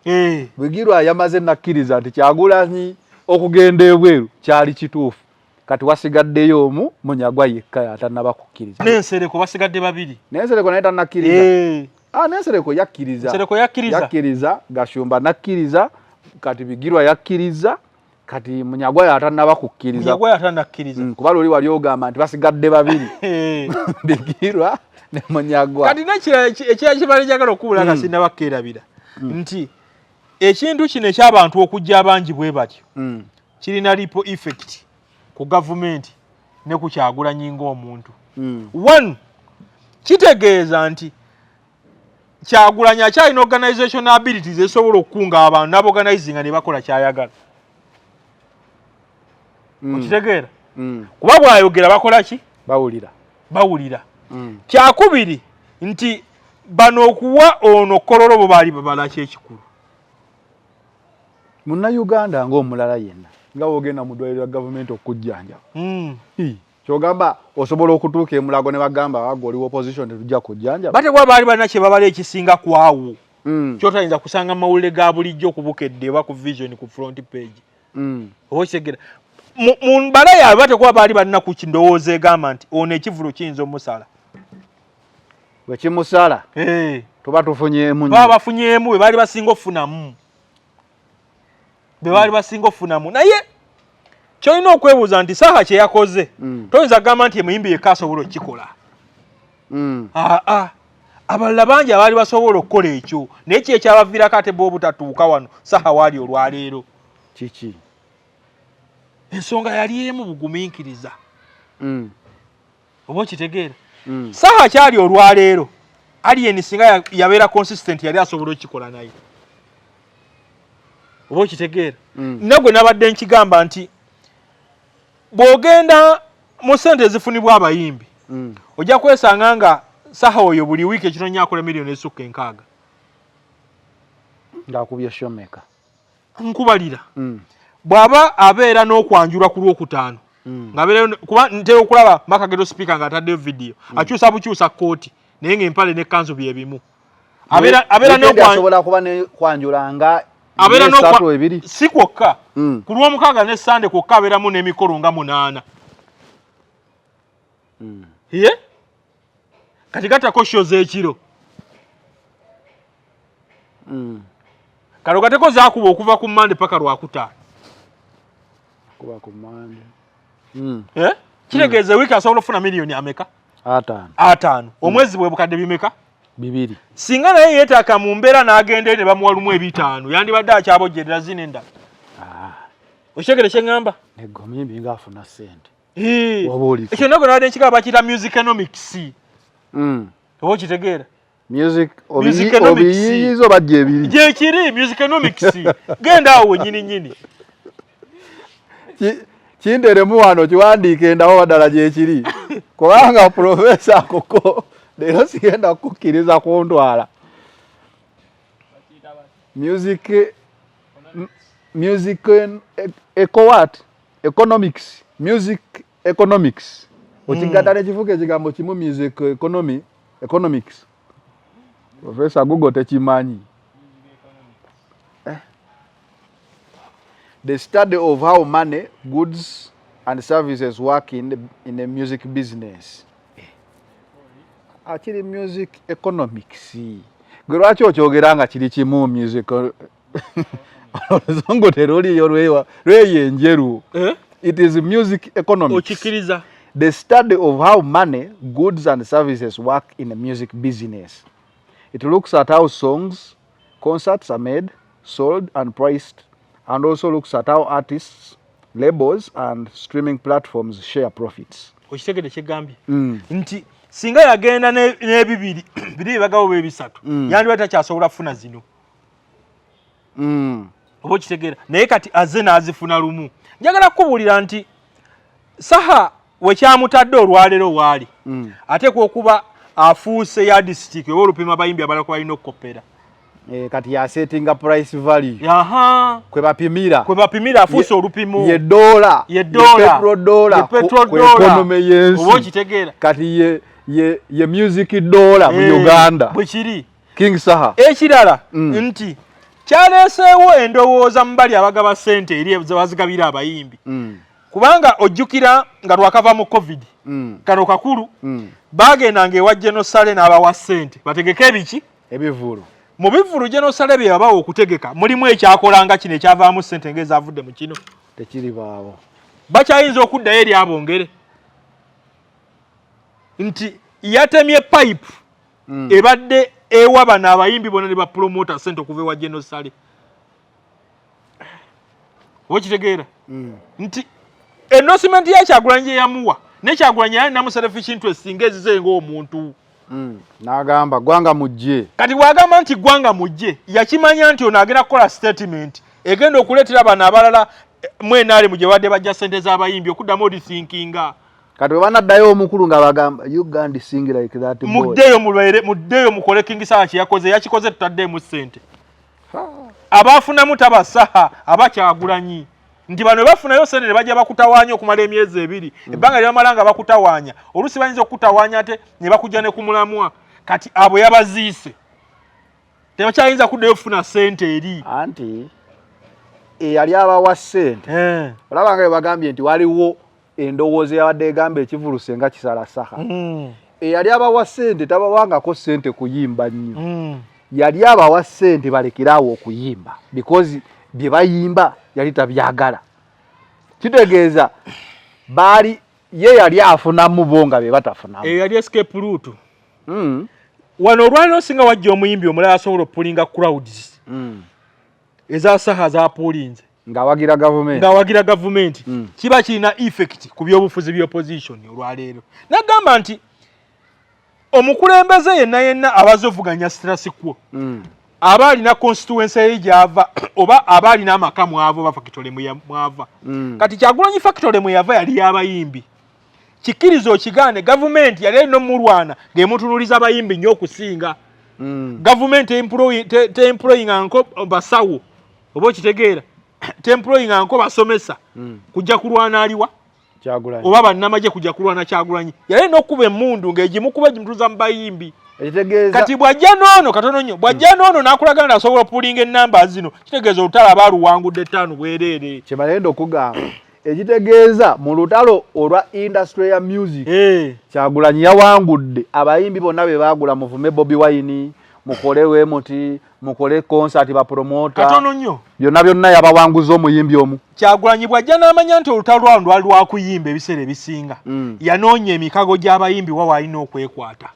Speaker 3: Bigirwa yamaze nakkiriza nti Kyagulanyi okugenda ebweru kyali kituufu. Kati wasigaddeyo omu, Munyagwa yekka atannaba kukkiriza.
Speaker 2: N'Ensereko basigadde babiri.
Speaker 3: N'Ensereko naye tannakkiriza. Ah, N'Ensereko yakkiriza.
Speaker 2: Nsereko yakkiriza.
Speaker 3: Yakkiriza, Gashumba nakkiriza, kati Bigirwa yakkiriza, kati Munyagwa yatannaba kukkiriza.
Speaker 2: Munyagwa yatannakkiriza.
Speaker 3: Kuba luli wali ogamba nti basigadde babiri. Bigirwa ne Munyagwa.
Speaker 2: Kati n'ekirala ekirala kye bali njagala okubuula nga sinnaba kukeerabira nti ekintu kino eky'abantu okujja abangi bwe batyo kirina ripple effect ku gavumenti ne ku Kyagulanyi ng'omuntu. One, kitegeeza nti Kyagulanyi akyalina organization abilities ezisobola okukunga abantu n'aborganizinga ne bakola ky'ayagala. Okitegeera? Kuba bw'ayogera bakola ki?
Speaker 3: Bawulira.
Speaker 2: Bawulira. Kyakubiri nti bano okuwa ono Kololo bo baali babala ki ekikulu?
Speaker 3: Munnayuganda ng'omulala yenna nga wogenda mu ddwaliro lya gavumenti okujjanjaba. Kyogamba osobola okutuuka e Mulago ne bagamba wagga oli opposition tetujja kujjanjaba.
Speaker 2: Batekwa baali balina kye babala ekisinga ku awo. Kyotayinza kusanga mu mawulire ga bulijjo ku Bukedde oba ku Vision ku front page. Oba okitegeera. Mu mbala yaabwe batekwa baali balina ku ndowooza egamba nti ono ekivvulu kiyinza omusala.
Speaker 3: Bwe kimusala tuba tufunyeemu nnyo.
Speaker 2: Baba bafunyeemu be baali basinga okufunamu. Be baali basinga okufunamu. Naye ky'olina okwebuuza nti Saha kye yakoze toyinza kugamba nti emuyimbi yekka asobola okukikola. Abalala bangi abaali basobola okukola ekyo naye ki ekyabaviirako ate bo obutatuuka wano Saha waali olwaleero?
Speaker 3: Kiki?
Speaker 2: Ensonga yali emu, bugumiikiriza. Oba okitegeera? Saha kyali olwaleero Alien singa yabeera consistent yali asobola okukikola naye. Oba okitegeera? Nagwe nabadde nkigamba nti bw'ogenda mu ssente ezifunibwa abayimbi ojja kwesanga nga Saha oyo buli wiiki ekitono akola miliyoni ezisukka 60.
Speaker 3: Ng'akubye shomeka.
Speaker 2: Nkubalira. Bw'aba abeera n'okwanjulwa ku Lwokutaano ng'abeera kuba ntera okulaba Makageto speaker ng'ataddeyo vidiyo akyusa bukyusa kkooti naye ng'empale n'ekkanzu bye bimu. Abeera
Speaker 3: asobola kuba ne kwanjula nga
Speaker 2: abeera
Speaker 3: esatu ebiri
Speaker 2: si kwokka ku Lwomukaaga ne Sande kwokka abeeramu n'emikolo nga 8. Ye kati gattako show z'ekiro. Kano gateko zaakuba okuva ku Mande paka Lwakutaano.
Speaker 3: Kuba ku Mande.
Speaker 2: Kitegeeza wiiki asobola okufuna miliyoni ameka?
Speaker 3: 5.
Speaker 2: 5. Omwezi bwe bukadde bimeka?
Speaker 3: 2.
Speaker 2: Singa naye yeetaaka mu mbeera n'agenda ne bamuwa lumu 5 yandibadde akyabojjerera zino endala. Okitegere kye ŋŋamba?
Speaker 3: Neggo muyimbi ng'afuna ssente.
Speaker 2: Ekyo nagwe nabadde nkigamba bakiyita musiconomics. Oba okitegeera?
Speaker 3: Music obiyiyiza oba gyebiri?
Speaker 2: Gyekiri musiconomics. Genda awo wennyini nnyini.
Speaker 3: Kinderemu wano kiwandiike ndawo waddala gyekiri. Kubanga Profesa Koko leero sigenda kukkiriza kuntwala. Music music eco what? Economics. Music economics. Okigatta n'ekifuuka ekigambo kimu music economy economics. Professor Google tekimanyi. The study of how money, goods and services work in the music business. Akiri music economics. Gwe lwaki okyogera nga kiri kimu music? Oluzungu teruliyo lweyo enjeru. It is music economics.
Speaker 2: Okikiriza.
Speaker 3: The study of how money, goods and services work in the music business. It looks at how songs, concerts are made, sold and priced, and also looks at how artists, labels and streaming platforms share profits.
Speaker 2: Okitegedde kyegambye nti singa yagenda n'ebibiri biri ebagabo b'ebisatu yandibadde takyasobola kufuna zino. Oba okitegeera? Naye kati azze n'azifuna lumu. Njagala kukubuulira nti Saha wekyamutadde olwaleero waali ateekwa okuba afuuse yardstick oba olupima abayimbi abalala kwe balina okukoppera.
Speaker 3: Kati yasetinga price value. Kwe bapimira.
Speaker 2: Kwe bapimira, afuuse olupimo.
Speaker 3: Ye dola.
Speaker 2: Ye dola.
Speaker 3: Ye petrodola.
Speaker 2: Ye petrodola.
Speaker 3: Ku economy y'ensi.
Speaker 2: Oba okitegeera?
Speaker 3: Kati ye music dollar mu Uganda.
Speaker 2: Bwe kiri.
Speaker 3: King Saha.
Speaker 2: Ekirala nti kyaleeseewo endowooza mu bali abagaba ssente eri bazigabira abayimbi. Kubanga ojjukira nga twakava mu COVID. Kano kakulu. Bagendanga ewa General Saleh n'abawa ssente bategeke ebiki?
Speaker 3: Ebivvulu.
Speaker 2: Mu bivvulu General Saleh bye yabawa okutegeka mulimu ekyakolanga kino ekyavaamu ssente ng'ezaavudde mu kino.
Speaker 3: Tekiribaawo.
Speaker 2: Bakyayinza okuddayo eri abongere nti yatemye pipe ebadde ewa bano abayimbi bonna ne bapromota ssente okuva ewa General Saleh. Okitegeera? Nti endorsement ya Kyagulanyi gye yamuwa ne Kyagulanyi yali alinamu selfish interest ng'ezize ng'omuntu.
Speaker 3: N'agamba ggwanga mujje.
Speaker 2: Kati bw'agamba nti ggwanga mujje, yakimanya nti ono agenda kukola statement egenda okuleetera bano abalala mu NRM gye badde bajja ssente z'abayimbi okuddamu odithinkinga.
Speaker 3: Kati bwe banaddayo omukulu nga bagamba you can't sing like that boy.
Speaker 2: Muddeyo mulwaire, muddeyo mukole King Saha kye yakoze, yakikoze tutaddeemu ssente. Abafunamu taba Saha, aba Kyagulanyi. Nti bano bafunayo ssente ne bajja bakutawaanya okumala emyezi ebiri. Ebbanga lye bamala nga bakutawaanya, oluusi bayinza okukutawaanya ate ne bakujja ne ku mulamwa. Kati abo yabaziise. Tebakyayinza kuddayo kufuna ssente eri.
Speaker 3: Anti eyali abawa ssente. Olaba nga bwe bagambye nti waliwo endowooza eyabadde egamba ekivvulu senga kisala Saha. Eyali abawa ssente tabawangako ssente kuyimba nnyo. Yali abawa ssente balekere awo okuyimba because bye bayimba yali tabyagala. Kitegeeza baali ye yali afunamu bo nga be batafunamu.
Speaker 2: Eyo yali escape route. Wano olwaleero singa wajja omuyimbi omulala asobola opullinga crowds. Eza Saha zapulinze.
Speaker 3: Ng'awagira gavumenti.
Speaker 2: Ng'awagira gavumenti. Kiba kirina effect ku byobufuzi by'opposition olwaleero. Nagamba nti omukulembeze yenna yenna abaze ovuganya status quo. Aba alina constituency ye gy'ava oba aba alina amaka mwava oba factory mwava. Kati Kyagulanyi factory mwe yava yali y'abayimbi. Kikkiriza okigaane gavumenti yali erina omulwana ng'emutunuuliza abayimbi nnyo okusinga. Gavumenti te-employinga nko basawo oba okitegeera, te-employinga nko basomesa kujja kulwana aliwa
Speaker 3: Kyagulanyi.
Speaker 2: Oba bannamagye kujja kulwana Kyagulanyi. Yali erina okukuba emmundu ng'egimukuba egimutuuza mu bayimbi. Kati bw'ajja n'ono katono nnyo, bw'ajja n'ono n'akulaga nti asobola opullinga ennamba zino, kitegeeza olutalo aba aluwangudde ttaano bwereere.
Speaker 3: Kye bagenda okugamba ekitegeeza mu lutalo olwa industry ya music Kyagulanyi yawangudde abayimbi bonna be baagula muvume Bobi Wine, mukole wemuti, mukole concert ba promoter.
Speaker 2: Katono nnyo.
Speaker 3: Byonna byonna yabawanguza omuyimbi omu.
Speaker 2: Kyagulanyi bw'ajja n'amanya nti olutalo lwano lwali lwa kuyimba ebiseera ebisinga, yanoonya emikago gy'abayimbi wa w'alina okwekwata.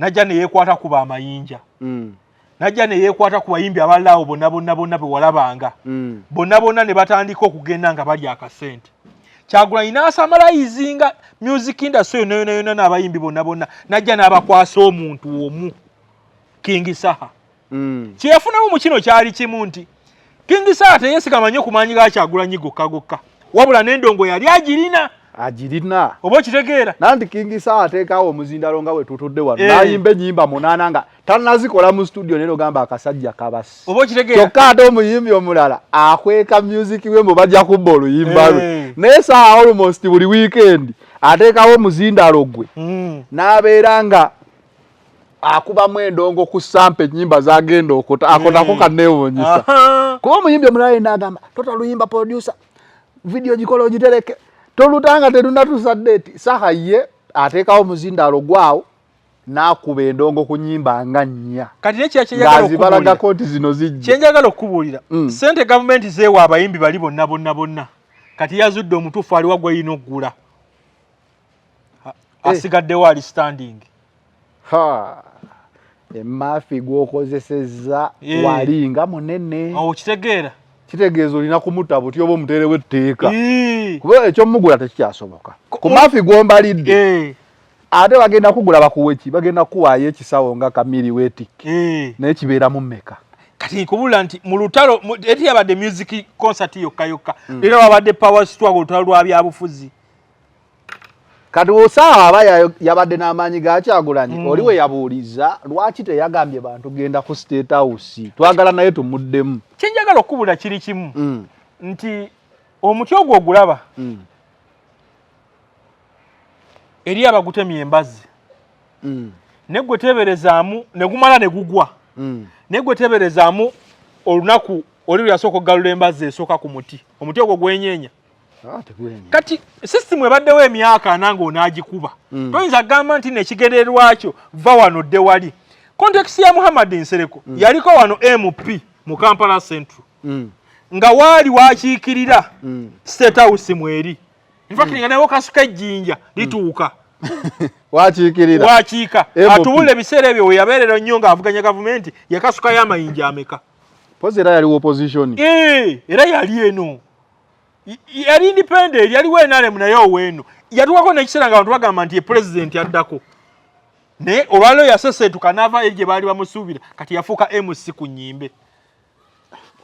Speaker 2: Najja ne yeekwata ku b'amayinja. Najja ne yeekwata ku bayimbi abalala abo bonna bonna bonna be walabanga. Bonna bonna ne batandika okugenda nga balya akasente. Kyagulanyi n'asamalayizinga music industry yonna yonna yonna n'abayimbi bonna bonna, najja n'abakwasa omuntu omu, King Saha. Kye yafunamu mu kino kyali kimu nti King Saha teyeesigama nnyo ku maanyi ga Kyagulanyi gokka gokka, wabula n'endongo yali agirina.
Speaker 3: Agirina.
Speaker 2: Oba okitegeera?
Speaker 3: Nanti King Saha ateekawo omuzindalo nga bwe tutudde wano, n'ayimba ennyimba 8 nga tannazikola mu studio naye n'ogamba akasajja kabasi.
Speaker 2: Oba okitegeera?
Speaker 3: Kyokka ate omuyimbi omulala akweka music we mbu bajja kubba oluyimba lwe. Naye Saha almost buli weekend ateekawo omuzindalo gwe n'abeera nga akubamu endongo ku sample ennyimba z'agenda okuta. Ako nako kanneewuunyisa. Kuba omuyimbi omulala yenna agamba tota luyimba producer, video gikola ogitereke, tolutanga terunatuusa date. Saha ye ateekawo omuzindalo gwawo n'akuba endongo ku nnyimba nga 4.
Speaker 2: Kati nekira kye njagala
Speaker 3: Ng'azibalagako nti zino zijja.
Speaker 2: Kye njagala okukubuulira, ssente gavumenti zeewa abayimbi bali bonna bonna bonna. Kati yazudde omutuufu aliwa gw'olina okugula. Asigaddewo ali standing.
Speaker 3: Emaafi gw'okozesezza wali nga munene.
Speaker 2: Okitegeera?
Speaker 3: Kitegeeza olina kumutta buti oba omuteerewo etteeka. Kuba eky'omugula tekikyasoboka. Ku maafi gw'ombalidde. Ate bagenda kugula bakuwe ki? Bagenda kukuwaayo ekisawo nga kamiri weetikke. Naye kibeeramu mmeka?
Speaker 2: Kati nkubulira nti mu lutalo eti yabadde music concert yokka yokka, era wabadde power struggle, olutalo lwa byabufuzi.
Speaker 3: Kati osaawa aba yabadde n'amaanyi ga Kyagulanyi, oli we yabuuliza lwaki teyagambye bantu genda ku State House, twagala naye tumuddemu.
Speaker 2: Kyenjagala okukubula kiri kimu, nti omuti ogwo ogulaba eri abagutemye embazzi, ne gwe teeberezaamu ne gumala ne gugwa, ne gwe teeberezaamu olunaku oli lwe yasooka okugalula embazzi esooka ku muti, omuti ogwo gwenyeenya.
Speaker 3: Ah, tegwenye.
Speaker 2: Kati sisitimu ebaddewo emyaka 40 ng'onaagikuba, toyinza kugamba nti nekigendererwa kyo va wano dde wali. Context ya Muhammad Nsereko, yaliko wano MP mu Kampala Central, nga waali wakiikirira State House mweri. In fact, nga naye okasuka ejjinja lituuka.
Speaker 3: Wakiikirira.
Speaker 2: Wakiika.
Speaker 3: MP.
Speaker 2: Atubula ebiseera ebyo we yabeerera nnyo ng'avuganya gavumenti, yakasukayo amayinja ameka?
Speaker 3: Pozi era yaliwo opposition.
Speaker 2: Eh, era yali eno yali independent, yaliwo NRM, naye oweeno yatuukako n'ekiseera nga abantu bagamba nti ye pulezidenti addako, naye olwaliro yaseseetuka n'ava eri gye baali bamusuubira. Kati yafuuka MC ku nnyimbe.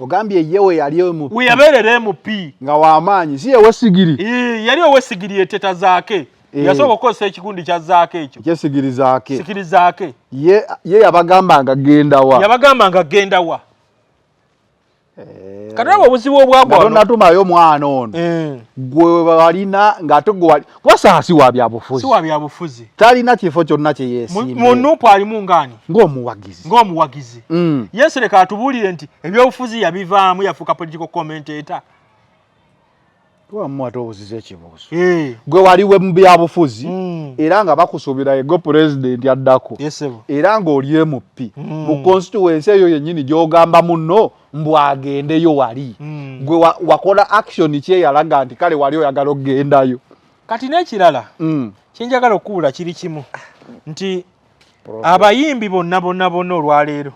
Speaker 3: Ogambye ye we yali MP.
Speaker 2: We yabeerera MP.
Speaker 3: Nga w'amaanyi, si yewesigiri?
Speaker 2: Eh, yali owesigiri eteta zaake. Yasooka okukozesa ekikundi kya zaake ekyo.
Speaker 3: Ekyesigiri zaake.
Speaker 2: Sigiri zaake.
Speaker 3: Ye yabagamba nga genda wa?
Speaker 2: Yabagamba nga genda wa. Kati olaba obuzibu obwagwa
Speaker 3: wano. Tonatumayo mwana ono. Gwe walina ng'ate gwe wali kuba Saha si wa byabufuzi.
Speaker 2: Si wa byabufuzi.
Speaker 3: Talina kifo kyonna kye yeesiimye.
Speaker 2: Mu NUP alimu ngaani?
Speaker 3: Ng'omuwagizi.
Speaker 2: Ng'omuwagizi. Yesu leka atubuulire nti ebyobufuzi yabivaamu, yafuuka political commentator.
Speaker 3: Wamu ate obuziza ekibuuzo. Gwe waliwe mu byabufuzi, era nga bakusuubira ego pulezidenti addako, era ng'oli MP mu constituency eyo yennyini gy'ogamba munno mbu agendeyo wali. Gwe wakola action ki eyalaga nti kale wali oyagala okugendayo?
Speaker 2: Kati n'ekirala kyenjagala okuwula kiri kimu, nti abayimbi bonna bonna bonna olwaleero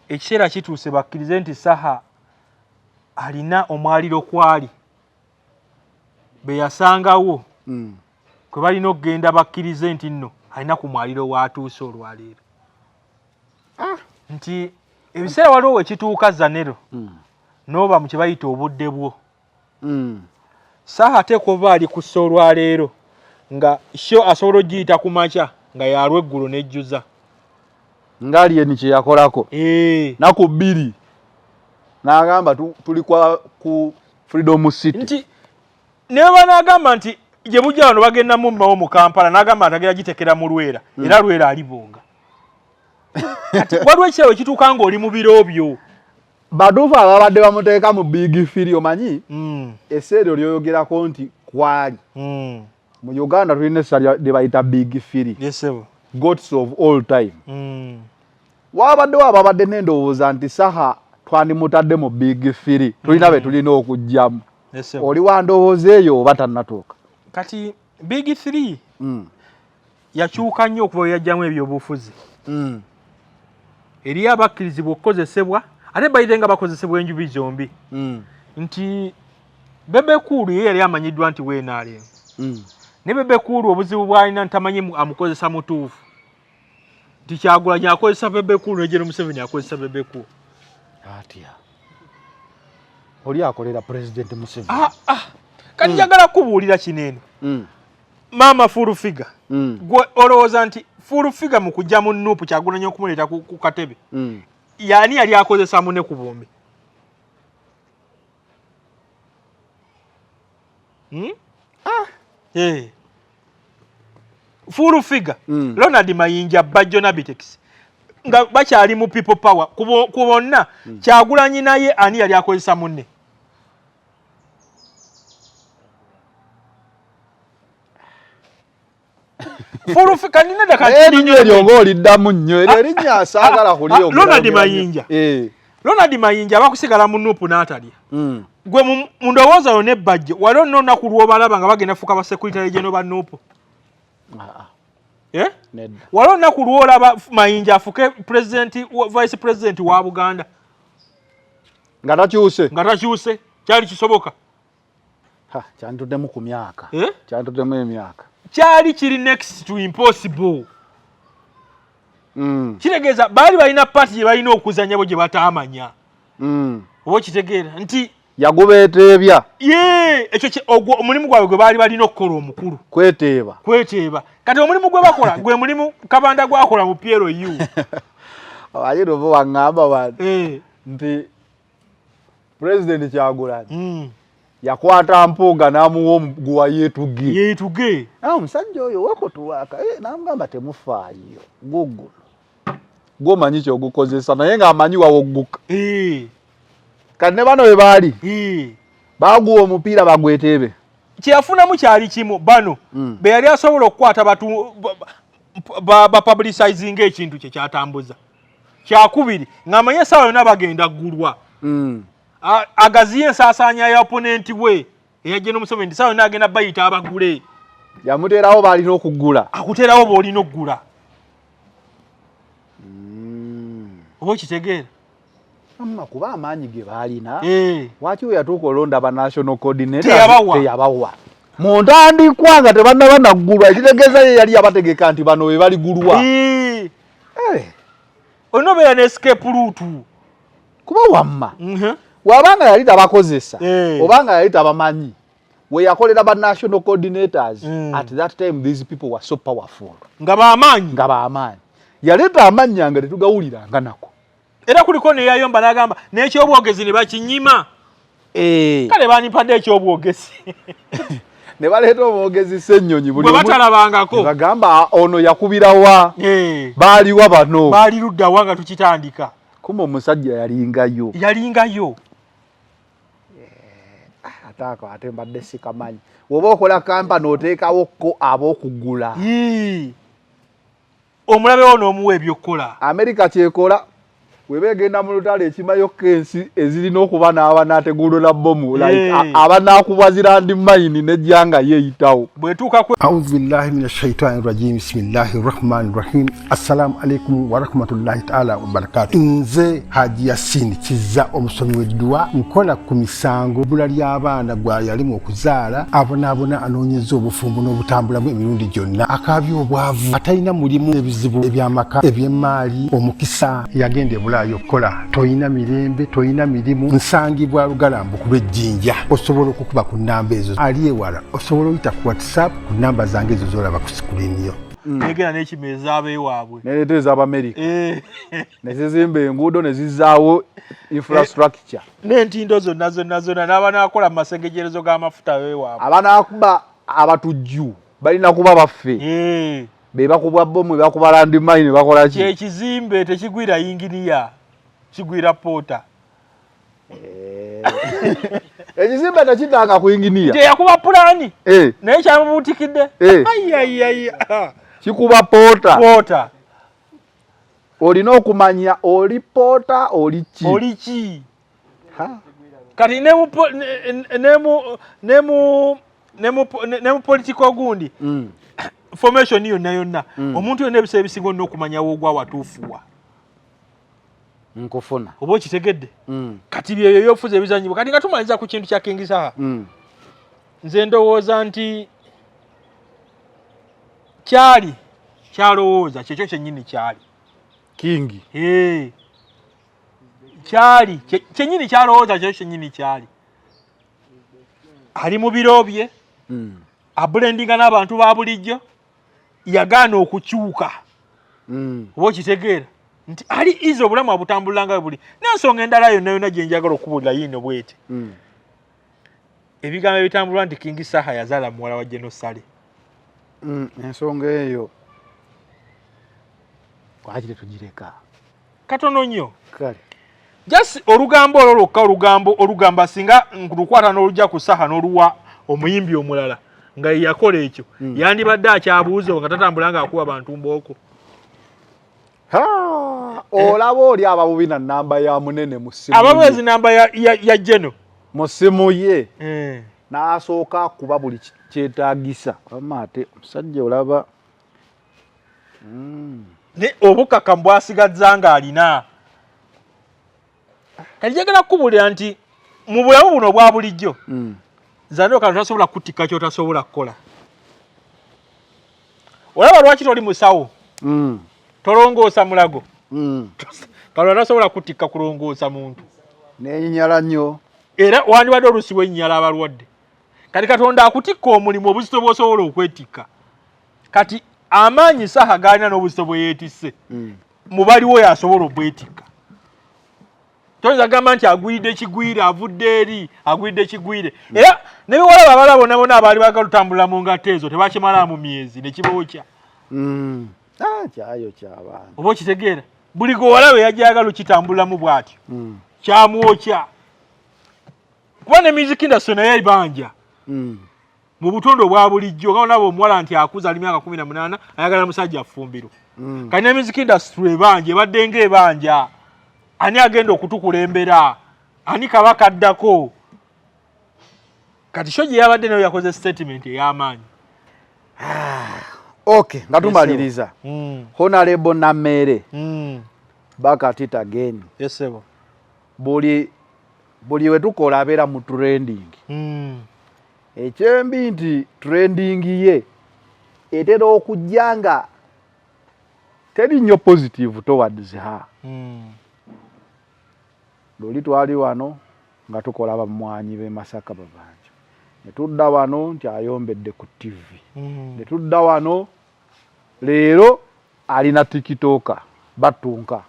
Speaker 2: ekiseera kituuse bakkirize nti Saha alina omwaliro kwali be yasangawo kwe balina okugenda, bakkirize nti nno alina ku mwaliro waatuuse olwaleero, nti ebiseera waliwo wekituuka zanero n'oba mu kye bayita obudde bwo. Saha ateekwa oba ali kussa olwaleero nga show asobola ogiyita ku makya nga yalweggulo nejjuza.
Speaker 3: Nga Alien kye yakolako naku 2 n'agamba tuli ku Freedom City.
Speaker 2: Nti ne banaagamba nti gye bujja wano bagenda mummawo mu Kampala, n'agamba nti agenda gitekera mu Lwera, era Lwera alibonga. Kati waliwo ekiseera wekituuka ng'oli mu biro byo.
Speaker 3: Batuufu ababadde bamuteeka mu big three, omanyi esseeryo lyoyogerako nti kwali mu Uganda tulina essa lye bayita big three, goats of all time. Wabaddewo ababadde n'endowooza nti Saha twandimutadde mu big three, tulina be tulina okugjamu. Oli wa ndowooza eyo oba tannatuuka?
Speaker 2: Kati big three yakyuka nnyo okuva we yajjamu ebyobufuzi. Eriyo abakkirizibwa okukozesebwa, ate baire nga bakozesebwa enjubi zombi, nti Bebe Cool ye yali amanyiddwa nti weenaaleemu, ne Bebe Cool obuzibu bw'alina ntamanyi amukozesa mutuufu, nti Kyagulanyi akozesa Bebe Cool ne General Museveni akozesa Bebe Cool.
Speaker 3: Atya? Oli akolera Pulezidenti Museveni.
Speaker 2: Ah, ah. Kati njagala kubuulira kino eno. Maama Full Figure, gwe olowooza nti Full Figure mu kujja mu NUP, Kyagulanyi okumuleeta ku katebe, yaani yali akozesa mune ku bombi? Hmm?
Speaker 3: Ah.
Speaker 2: Hey. Full Figure, Ronald Mayinja, Bajjo, Nabitex nga bakyali mu People Power, ku bonna Kyagulanyi naye ani yali akozesa munne?
Speaker 3: Erinnya eryo ng'oliddamu nnyo, eryo erinnya saagala kulyogera.
Speaker 2: Ronald Mayinja. Ronald Mayinja abakusigala mu NUP n'atalya. Gwe mu ndowooza yo ne Bajjo, wali olina olunaku lw'obalaba nga bagenda fuuka ba secretary general ba NUP? Eh? Wali olunaku lw'olaba Mayinja afuke president, vice president wa Buganda?
Speaker 3: Nga takyuse.
Speaker 2: Nga takyuse, kyali kisoboka?
Speaker 3: Kyantuddemu ku myaka.
Speaker 2: Eh?
Speaker 3: Kyantuddemu emyaka.
Speaker 2: Kyali kiri next to impossible. Kitegeeza baali balina part gye balina okuzanya bo gye bataamanya. Oba okitegeera nti
Speaker 3: yagubeeteebya.
Speaker 2: Ye ekyo ogwo omulimu gwabwe gwe baali balina okukola omukulu.
Speaker 3: Kweteeba.
Speaker 2: Kweteeba. Kati omulimu gwe bakola gwe mulimu Kabanda gwakola mu PLU.
Speaker 3: Aye oba waŋŋamba bantu nti Pulezidenti Kyagulanyi yakwata Mpuuga n'amuwa omuguwa yeetuge.
Speaker 2: Yeetuge.
Speaker 3: Omusajja oyo wakotuwaaka n'amugamba temufaayo guguno gwomanyi kyogukozesa naye ng'amanyi wawogguka. Kati ne bano bwe baali baguwa omupiira bagweteebe.
Speaker 2: Kyeyafunamu kyali kimu bano be yali asobola okukwata batu bapublicizinga ekintu kye kyatambuza. Kyakubiri ng'amanyi essaawa yonna bagenda ggulwa. Agaziye ensaasaanya ya opponent we eya General Museveni nti essaawa yonna agenda bayita abagule.
Speaker 3: Yamuteerawo b'alina okugula.
Speaker 2: Akuteerawo b'olina okugula. Oba okitegeera?
Speaker 3: Amma kuba amaanyi ge baalina waki we yatuuka olonda ba national coordinator
Speaker 2: teyabawa.
Speaker 3: Mu ntandikwa nga tebannaba naggulwa, ekitegeeza ye yali yabategeka nti bano be baligulwa.
Speaker 2: Olina obeera ne escape route.
Speaker 3: Kuba wamma wabanga yali tabakozesa obanga yali tabamanyi we yakolera ba national coordinators. At that time these people were so powerful.
Speaker 2: Nga b'amaanyi.
Speaker 3: Nga b'amaanyi. Yaleeta amannya nga tetugawuliranga nako.
Speaker 2: Era kuliko neyayomba n'agamba n'ekyobwogezi ne bakinyima. Kale banimpadde ekyobwogezi.
Speaker 3: Ne baleeta omwogezi Ssennyonyi
Speaker 2: buli gwe batalabangako.
Speaker 3: Bagamba ono yakubirawa. Baaliwa bano.
Speaker 2: Baali ludda wa nga tukitandika.
Speaker 3: Kuma omusajja yalingayo.
Speaker 2: Yalingayo.
Speaker 3: Ate ako ate mbadde sikamanyi. Woba okola kampani oteekawo ko ab'okugula.
Speaker 2: Omulabe wo n'omuwa ebyokukola.
Speaker 3: Amerika kyekola weba egenda mu lutalo ekimayokka ensi ezirina okuba n'abanaategulula bbomu like abanaakubwa zirandi mayini nejja nga yeeyitawo.
Speaker 2: Bw'etuuka ku
Speaker 8: A'udhu billahi minash shaitani rajim. Bismillahir rahmanir rahim. Assalamu alaikum wa rahmatullahi ta'ala wa barakatuh. Nze Haji Yasin Kizza omusomi w'edduwa, nkola ku misango bbula ly'abaana gwa yalimu okuzaala, abonaabona anoonyeza obufumbo n'obutambulamu emirundi gyonna, akaabya obwavu, atalina mulimu, ebizibu eby'amaka, eby'emmaali, omukisa yagenda e Bulaaya okukola, tolina mirembe, tolina mirimu, nsangibwa Lugalambu ku lw'Ejjinja. Osobola okukuba ku nnamba ezo, ali ewala osobola oyita ku WhatsApp ku nnamba zange ezo z'olaba ku screen yo.
Speaker 2: Negera n'ekimeza abeewaabwe.
Speaker 3: Nereeta ez'Abamerika. Ne zizimba enguudo ne zizzaawo infrastructure.
Speaker 2: N'entindo zonna zonna zonna n'abanaakola mu masengejerezo g'amafuta beewaabwe.
Speaker 3: Abanaakuba abatujju balina kuba baffe. Be bakubwa bbomu, be bakuba landmine, bakola ki?
Speaker 2: Kyekizimbe tekigwira yinginiya, kigwira poota.
Speaker 3: Ekizimbe tekitanga ku yinginiya.
Speaker 2: Teyakuba pulaani naye kyamubuutikidde.
Speaker 3: Kikuba poota.
Speaker 2: Poota.
Speaker 3: Olina okumanya oli poota oli ki.
Speaker 2: Oli ki. Kati ne mu political gundi formation yonna yonna omuntu yonna ebiseera ebisinga olina okumanya woogwa watuufuwa.
Speaker 3: Nkufuna.
Speaker 2: Oba okitegedde? Kati byebyo ebyobufuzi ebizanyibwa. Kati nga tumaliza ku kintu kya King Saha. Nze ndowooza nti kyali kyalowooza kyekyo kyennyini kyali.
Speaker 3: King.
Speaker 2: Kyali kyennyini kyalowooza kyekyo kyennyini kyali. Ali mu biro bye. Ablendinga n'abantu ba bulijjo. Yagaana okukyuka. Oba okitegeera nti ali easy obulamu abutambulira nga bwe buli. N'ensonga endala yonna yonna gye njagala okubuulira yiino bw'eti. Ebigambo ebitambulwa nti King Saha yazaala muwala wa General Saleh.
Speaker 3: Ensonga eyo lwaki tetugireka?
Speaker 2: Katono nnyo.
Speaker 3: Kale.
Speaker 2: Just olugambo olwo lwokka, olugambo olugamba singa nlukwata n'olujja ku Saha n'oluwa omuyimbi omulala nga ye yakola ekyo, yandibadde akyabuuza nga tatambula ng'akuba bantu mbooko.
Speaker 3: Olaba oli ababubi na namba ya munene mu ssimu.
Speaker 2: Ababubi namba ya Geno.
Speaker 3: Mu ssimu ye. N'asooka akuba buli kyetaagisa. Wamma ate omusajja olaba.
Speaker 2: Ne obukakamu bw'asigazza ng'alina. Kati njagala kukubuulira nti mu bulamu buno obwa bulijjo, Zandro kano tasobola kukutikka ky'otasobola kukola. Olaba lwaki toli musawo? Tolongoosa mulago. Kalwa tasobola kutikka kulongoosa muntu.
Speaker 3: Nenyinyala nnyo.
Speaker 2: Era wandibadde oluusi wenyinyala abalwadde. Kati Katonda akutikka omulimu obuzito bw'osobola okwetikka. Kati amaanyi Saha g'alina n'obuzito bwe yeetisse, mubaliwo y'asobola obwetikka. Toyinza kugamba nti agwiridde kigwire, avudde eri, agwiridde kigwire. Era ne bewalaba abalala bonna bonna abaali baagala otambulira mu ngatto ezo tebakimalaamu myezi ne kibookya.
Speaker 3: Ah, kyayo ky'abantu.
Speaker 2: Oba okitegeera? Buli gwe walaba eyajagala okitambuliramu bw'atyo, kyamwokya. Kuba ne music industry naye ebanja. Mu butonde obwa bulijjo nga olaba omuwala nti akuze ali myaka 18 ayagala musajja afumbirwe. Kati ne music industry ebanja, ebadde ng'ebanja. Ani agenda okutukulembera? Ani kabaka addako? Kati show gye yabadde nayo yakoze statement ey'amaanyi.
Speaker 3: Okay, nga tumaliriza. Honorable Nammere. Back at it again.
Speaker 2: Yes, sir.
Speaker 3: Buli we tukola abeera mu trending. Ekyembi nti trending ye etera okujja nga teri nnyo positive towards her. Luli twali wano nga tukola bamwanyi b'e Masaka babanja. Ne tudda wano nti ayombedde ku TV. Ne tudda wano leero alina TikToker batunka.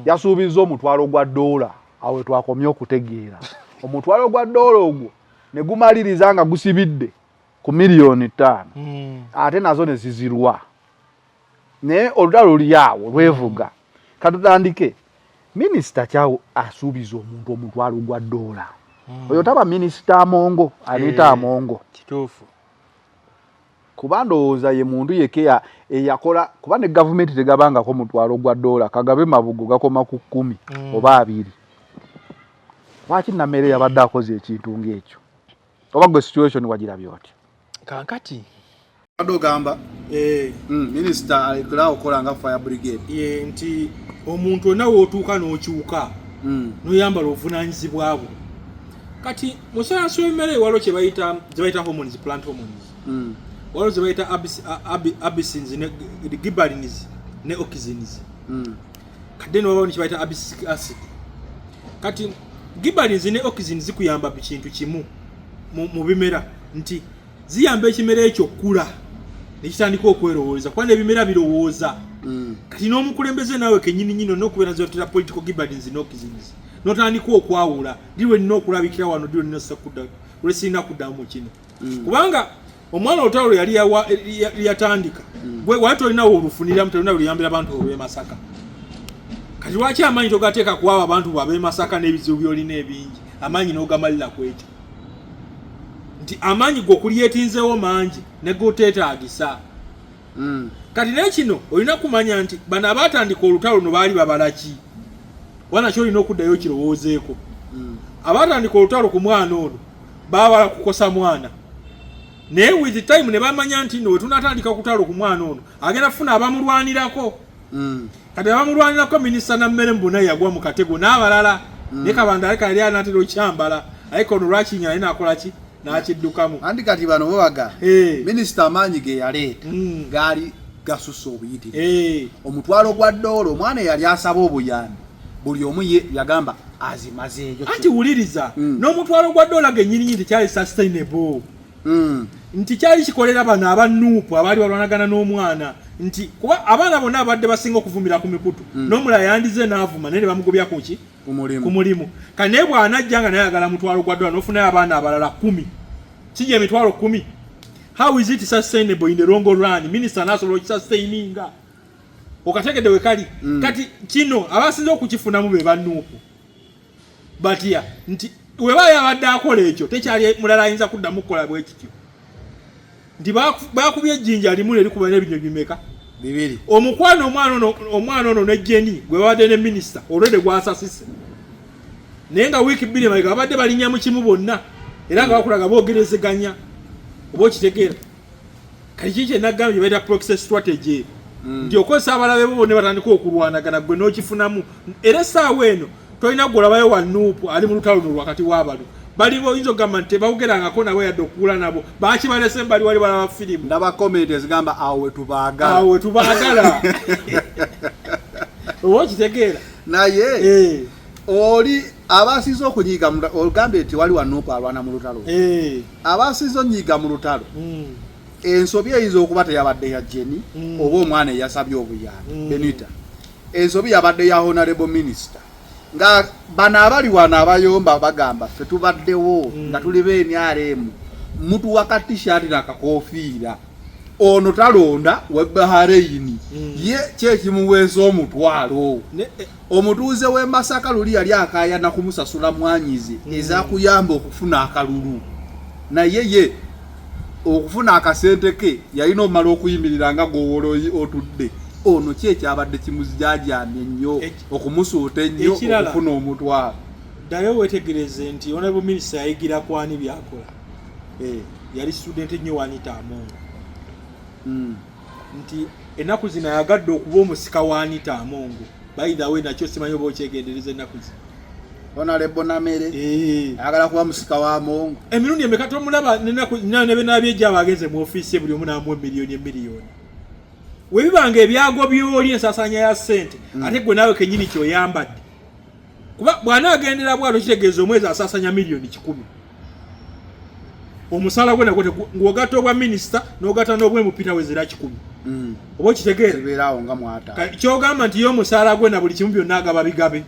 Speaker 3: Yasuubizza omutwalo gwa ddoola awo twakomye okutegeera. Omutwalo gwa ddoola ogwo ne gumaliriza nga gusibidde ku 5 million. Ate nazo ne zizirwa. Naye olutalo luli awo lwevuga. Katutandike. Minisita kyawo asuubiza omuntu omutwalo gwa ddoola. Oyo taba minisita Amongo, Anita Amongo.
Speaker 2: Kituufu.
Speaker 3: Kuba ndowooza ye muntu yekka eyakola, kuba ne gavumenti tegabangako mutwalo gwa ddoola, kagabe mabugo gakoma ku 10 oba 20. Lwaki Nammere yabadde akoze ekintu ng'ekyo? Oba gwe situation wagirabye otya?
Speaker 2: Kankati
Speaker 5: Badde ogamba minisita alekerawo okukola nga fire brigade.
Speaker 2: Ye nti omuntu onna w'otuuka n'okyuka n'oyambala obuvunaanyizibwa bwo. Kati mu sayansi w'emmere waliwo kye bayita, ze bayita hormones, plant hormones. Waliwo ze bayita abscissins ne gibberellins ne auxins. Kati then wabawo ne kye bayita abscisic acid. Kati gibberellins ne auxins zikuyamba ku kintu kimu mu bimera, nti ziyamba ekimera ekyo okukula ne kitandika okwerowooza, kuba n'ebimera birowooza. Kati n'omukulembeze naawe kennyini nnyini olina okubeera nzotera political gibberellins ne auxins, n'otandika okwawula ddi lwe nnina okulabikira wano, ddi lwe nnina lwe sirina kuddamu mu kino. Kubanga omwana olutalo lwe yali yatandika, gwe wali tolinawo olufuniramu, tolina luyambira abantu olw'e Masaka. Kati lwaki amaanyi togateeka ku abo abantu b'ab'e Masaka n'ebizibu by'olina ebingi, amaanyi n'ogamalira ku ekyo? Nti amaanyi go okulyetinzeewo mangi ne goteetaagisa. Kati naye kino olina kumanya nti bano abaatandika olutalo luno baali babala ki? Kuba nakyo olina okuddayo okirowoozeeko. Abaatandika olutalo ku mwana ono baabala kukosa mwana, naye with time ne bamanya nti nno we tunaatandika kutalo ku mwana ono agenda kufuna abamulwanirako. Kati abamulwanirako minisita Nammere mbuna yagwa mu katego n'abalala, ne Kabanda aleka yali anaatera okyambala, aye ono lwakinya naye n'akola ki, n'akiddukamu.
Speaker 5: Anti kati bano babaga minisita amaanyi ge yaleeta gaali gasusse obuyitirivu. Omutwalo gwa ddoola omwana eyali asaba obuyambi buli omu ye yagamba azimazeeyo.
Speaker 2: Anti wuliriza, n'omutwalo gwa ddoola gennyininyini tekyali sustainable. Nti kyali kikolera bano aba NUP abaali balwanagana n'omwana, nti kuba abaana bonna abadde basinga okuvumira ku mikutu, n'omulala yandize n'avuma naye ne bamugobya ku ki? Ku mulimu. Kati naye bw'anajja nga naye ayagala mutwalo gwa ddoola n'ofunayo abaana abalala 10, kijja emitwalo 10. How is it sustainable in the long run? Minisita anaasobola okisustaininga? Okategedde we kali? Kati kino abasinze okukifunamu be ba NUP. Batya nti weba yabadde akola ekyo tekyali mulala ayinza kuddamu kukola bwe kityo, nti bakubye ejjinja limu ne likuba n'ebinyonyi bimeka?
Speaker 5: Bibiri.
Speaker 2: Omukwano omwana ono ne Jenny gwe babadde ne minisita olwedde gwasasise, naye nga wiiki 2 emabega babadde balinnya mu kimu bonna, era nga bakulaga boogerezeganya. Oba okitegeera? Kati kiki kyenagambye gye bayita proxy strategy, nti okozesa abalabe bo bonna batandika okulwanagana gwe n'okifunamu. Era essaawa eno tolina gwolabayo wa NUP ali mu lutalo luno wakati w'abantu. Bali oyinza okugamba nti tebawugerangako nabo yadde okugula nabo, bakibalese bali wali balaba firimu.
Speaker 5: Ndaba comment ezigamba awo wetubaagala.
Speaker 2: Awo wetubaagala, oba okitegeera?
Speaker 5: Naye oli abasize okunyiiga, ogambye nti wali wanuupu alwana mu lutalo, abasize onyiiga mu lutalo, ensobi eyinza okuba teyabadde ya Jeni oba omwana eyasabye obuyambi, Benita. Ensobi yabadde ya honorable minister, nga bano abali wano abayomba bagamba ffe tubaddewo nga tuli ba NRM, mutuwa ka T-shirt nakakofiira. Ono talonda wa Bahrain, ye kyekimuweesa omutwalo. Omutuuze w'e Masaka luli yali akaayana kumusasula mwanyizi ezakuyamba okufuna akalulu, naye ye okufuna akasente ke yalina omala okuyimirira nga gwowola otudde. Ono ki ekyabadde kimuzijajamye ennyo okumusuuta ennyo okufuna omutwalo?
Speaker 2: Ddayo wetegereze nti honorable minister yayigira kwani byakola. Yali student nnyo wa Anita Among, nti ennaku zino ayagadde okuba omusika wa Anita Among. By the way, nakyo simanyi oba okyegendereza ennaku zino.
Speaker 5: Honorable Namere ayagala kuba musika wa Among.
Speaker 2: Emirundi emeka tomulaba nebenabyejja abagenze mu ofiisi ye, buli omu n'amuwa emiliyoni emiliyoni. Webibanga ebyago byoli ensasanya ya ssente, ate gwe naawe kenyini kyoyambadde, kuba bw'anaagendera bwatyo kitegeeza omwezi asasanya 100,000,000. Omusaala gwe nagwo ng'ogatta obwa minisita n'ogatta n'obwemupita wezera 100, oba okitegeera?
Speaker 5: Zibeeraawo nga mwata.
Speaker 2: Kyogamba nti ye omusaala gwe na buli kimu byonna agaba bigabe,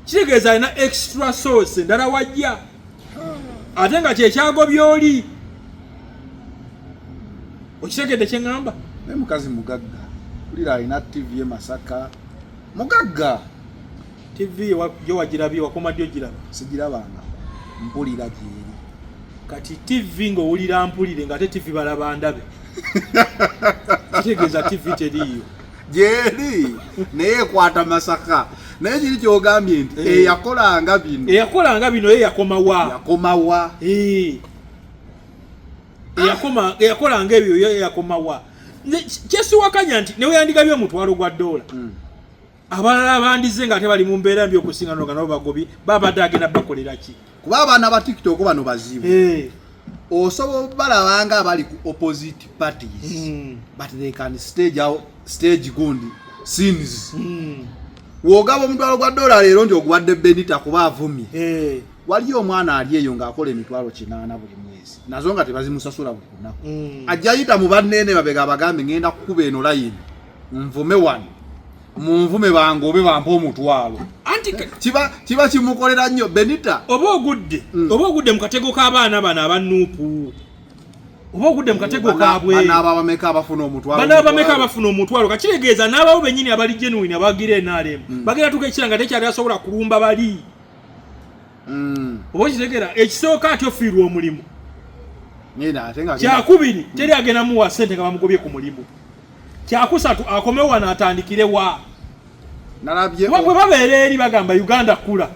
Speaker 2: kitegeeza alina extra source endala wajja, ate nga kyekyago byoli. Okitegedde kyeŋŋamba?
Speaker 5: Naye mukazi mugagga, kulira alina TV e Masaka, mugagga.
Speaker 2: TV yo wagirabye? Wakoma ddi ogiraba?
Speaker 5: Sigirabanga, mpulira gyeri.
Speaker 2: Kati TV ng'owulira mpulire, ng'ate TV balaba ndabe, kitegeeza TV teriiyo.
Speaker 5: Gyeri, naye ekwata Masaka. Naye kiri kyogambye nti eyakolanga bino,
Speaker 2: eyakolanga bino ye yakomawa?
Speaker 5: Yakomawa.
Speaker 2: Eyakolanga ebyo ye yakomawa? Kyesiwakanya nti neweyandigabye omutwalo gwa dola, abalala bandize nga ate bali mu mbeera mbi okusinga no nga nabo bagobye, babadde agenda bakolera ki?
Speaker 5: Kuba abaana ba TikTok bano bazibu. Osobola balabanga abali ku opposite parties, but they can stage out, stage gundi scenes. Wogaba omutwalo gwa dola leero nti oguwadde Benita kuba avumye, waliyo omwana ali eyo ng'akola 800,000 buli mwezi, nazo nga tebazimusasula buli lunaku, ajja yita mu banneene mabega abagambe, "Ngenda kukuba eno layini nvume wano, munvume bangobe bampe omutwalo."
Speaker 2: Anti
Speaker 5: Kiba kimukolera nnyo Benita.
Speaker 2: Oba ogudde mu katego k'abaana bano aba NUP, oba ogudde mu katego kaabwe.
Speaker 5: Banaaba bameka abafuna omutwalo?
Speaker 2: Banaaba bameka abafuna omutwalo? Kakitegeeza n'abawo bennyini abali genuine abagira NRM bagenda tuka ekira nga tekyali asobola kulumba bali. Oba okitegeera? Ekisooka ati ofiirwa omulimu.
Speaker 5: Nina ate nga
Speaker 2: Kyakubiri, teri agenda muwa ssente nga bamugobye ku mulimu. Kyakusatu, akomewo wano atandikire wa?
Speaker 5: Nalabye
Speaker 2: Kuba bwe babeera eri bagamba Uganda kula,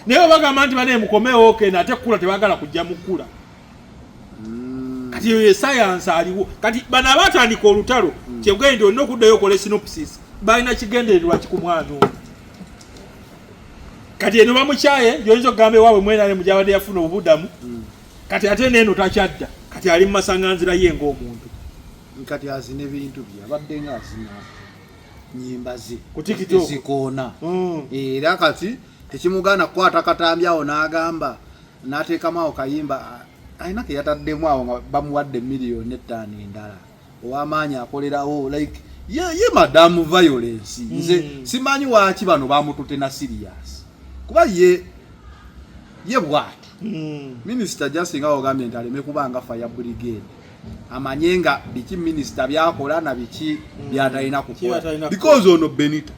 Speaker 2: naye bwe bagamba nti bane mukomewo kena ate kula, tebagala kujja mu kula. Kati eyo ye sayansi aliwo. Kati bano abatandika olutalo, kyegende nti olina okuddayo okola synopsis, balina kigendererwa ki ku mwana ono? Kati eno bamukyaye, yoyinza okugamba ewaabwe mwenale mugyabadde yafuna obubudamu. Kati ate neeno takyadda, kati ali mu masaŋŋanzira ye ng'omuntu.
Speaker 5: Kati azina ebintu bye, abadde nga azina nyimba ze
Speaker 2: Ku TikTok.
Speaker 5: Ezikoona. Era kati tekimugaana kukwata katambi awo n'agamba n'ateekamu awo kayimba alina ke yataddemu awo nga bamuwadde 5 miliyoni endala, ow'amaanyi akolerawo like ye madamu violence. Nze simanyi waaki bano bamututte na serious, kuba ye bwati. Minisita jasinga ogambye nti aleme kubanga fire brigade, amanye nga biki minisita byakola na biki byatalina kukola.
Speaker 2: Byatalina.
Speaker 5: Because ono Benita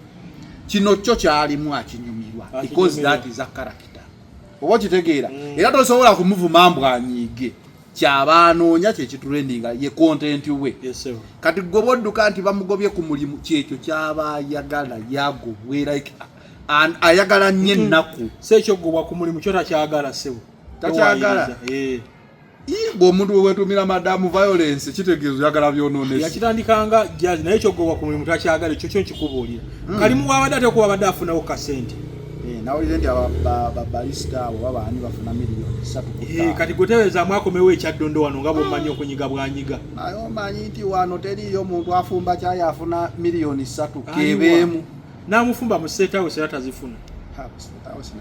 Speaker 5: kino kyo kyalimu akinyumirwa, because
Speaker 2: Akinyumirwa.
Speaker 5: that is a character, oba okitegeera? Era tosobola kumuvuma mbu anyiige. Kyaba anoonya kyekitrendinga, ye content we.
Speaker 2: Yes, sir.
Speaker 5: Kati gwe bodduka nti bamugobye ku mulimu, kyekyo kyaba ayagala, yagobwe like ayagala nnyo ennaku.
Speaker 2: Si ekyogobwa ku mulimu kyo takyagala, ssebo.
Speaker 5: Takyagala.
Speaker 2: Tewayiriza.
Speaker 5: Ii, gwe omuntu wewetumira madamu violence, kitegeeza oyagala byononesi.
Speaker 2: Yakitandikanga jazi, naye ekyogobwa ku mulimu takyagala, ekyo kyo nkikubuulira. Kalimu wabadde ate okuba abadde afunawo kasente.
Speaker 5: Eh, nawulire nti babarista abo babaani bafuna miliyoni satu ku
Speaker 2: Eh,
Speaker 5: ttaano.
Speaker 2: Kati gwetebeezaamu akomewo ekyaddondo wano nga bwomanyi okunyiga bwanyiga.
Speaker 5: Naye omanyi nti wano teriiyo muntu afumba kyayi afuna miliyoni 3
Speaker 2: Aliwa?
Speaker 5: kebeemu.
Speaker 2: N'amufumba mu State House era tazifuna.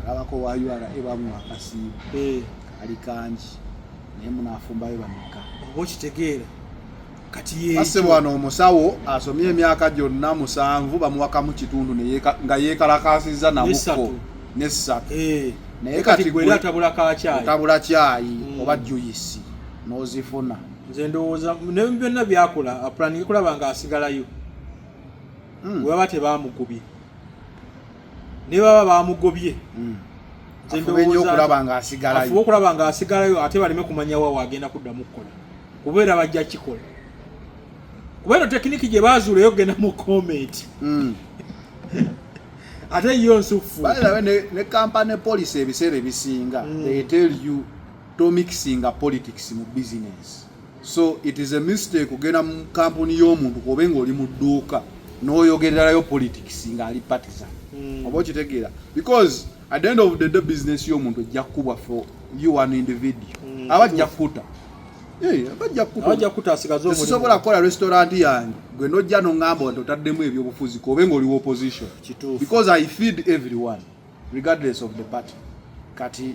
Speaker 5: Nalabako wa URA bamuwa akasiibo
Speaker 2: Eh,
Speaker 5: kali kangi, naye munaafumbayo bameka?
Speaker 2: Oba okitegeera kati
Speaker 5: Basse
Speaker 2: yeekyo.
Speaker 5: wano omusawo asomye emyaka gyonna 7 bamuwakamu kitundu nga yeekalakaasizza nabukko
Speaker 2: Nesatu.
Speaker 5: nesatu.
Speaker 2: Eh,
Speaker 5: Naye
Speaker 2: kati
Speaker 5: kati
Speaker 2: gwe era atabula kakyayi.
Speaker 5: Otabula kyayi oba juyisi n'ozifuna.
Speaker 2: Nze ndowooza ne byonna byakola apulaninga kulaba nga asigalayo. Bwe baba tebamugobye, ne baba bamugobye, nze
Speaker 5: Afube nnyo
Speaker 2: ndowooza
Speaker 5: okulaba
Speaker 2: nti
Speaker 5: ng'asigalayo.
Speaker 2: Afube okulaba ng'asigalayo ate baleme kumanya wa waagenda kuddamu kukola, kuba era bajja kikola, kuba eno tekiniki gye baazuula eyokugenda mu comment ate yo nsufu.
Speaker 5: By the way, ne company policy ebiseera ebisinga they tell you to mixinga politics mu business, so it is a mistake ogenda mu kampuni y'omuntu kobe ng'oli mu dduuka n'oyogererayo politics ng'ali partisan. Oba okitegeera? Because at the end of the day business y'omuntu ejja kukubwa for you one individual. Aba ajja kukuta. Eh, aba ajja kukuta.
Speaker 2: Abajja kuta asigaze omulimu.
Speaker 5: Sisobola kukola restaurant yange gwe nojja noŋŋamba nti otaddemu ebyobufuzi kobe ng'oli wa opposition.
Speaker 2: Kituufu.
Speaker 5: Because I feed everyone regardless of the party. Kati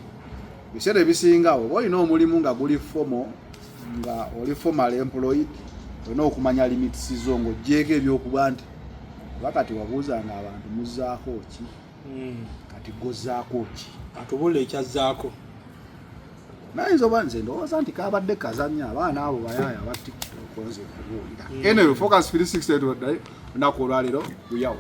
Speaker 5: biseera ebisinga oba olina omulimu nga guli formal, nga oli formal employed, olina okumanya limits zo ng'oggyeeko ebyokuba nti oba kati wabuuzanga abantu muzzaako ki, kati gozzaako ki.
Speaker 2: Atubula ekyazzaako.
Speaker 5: Nayinza oba nze ndowooza nti kabadde kazannya abaana abo bayaaya aba TikTok, nze kubuulira. Anyway, Focus 360 olunaku olwaleero, we out.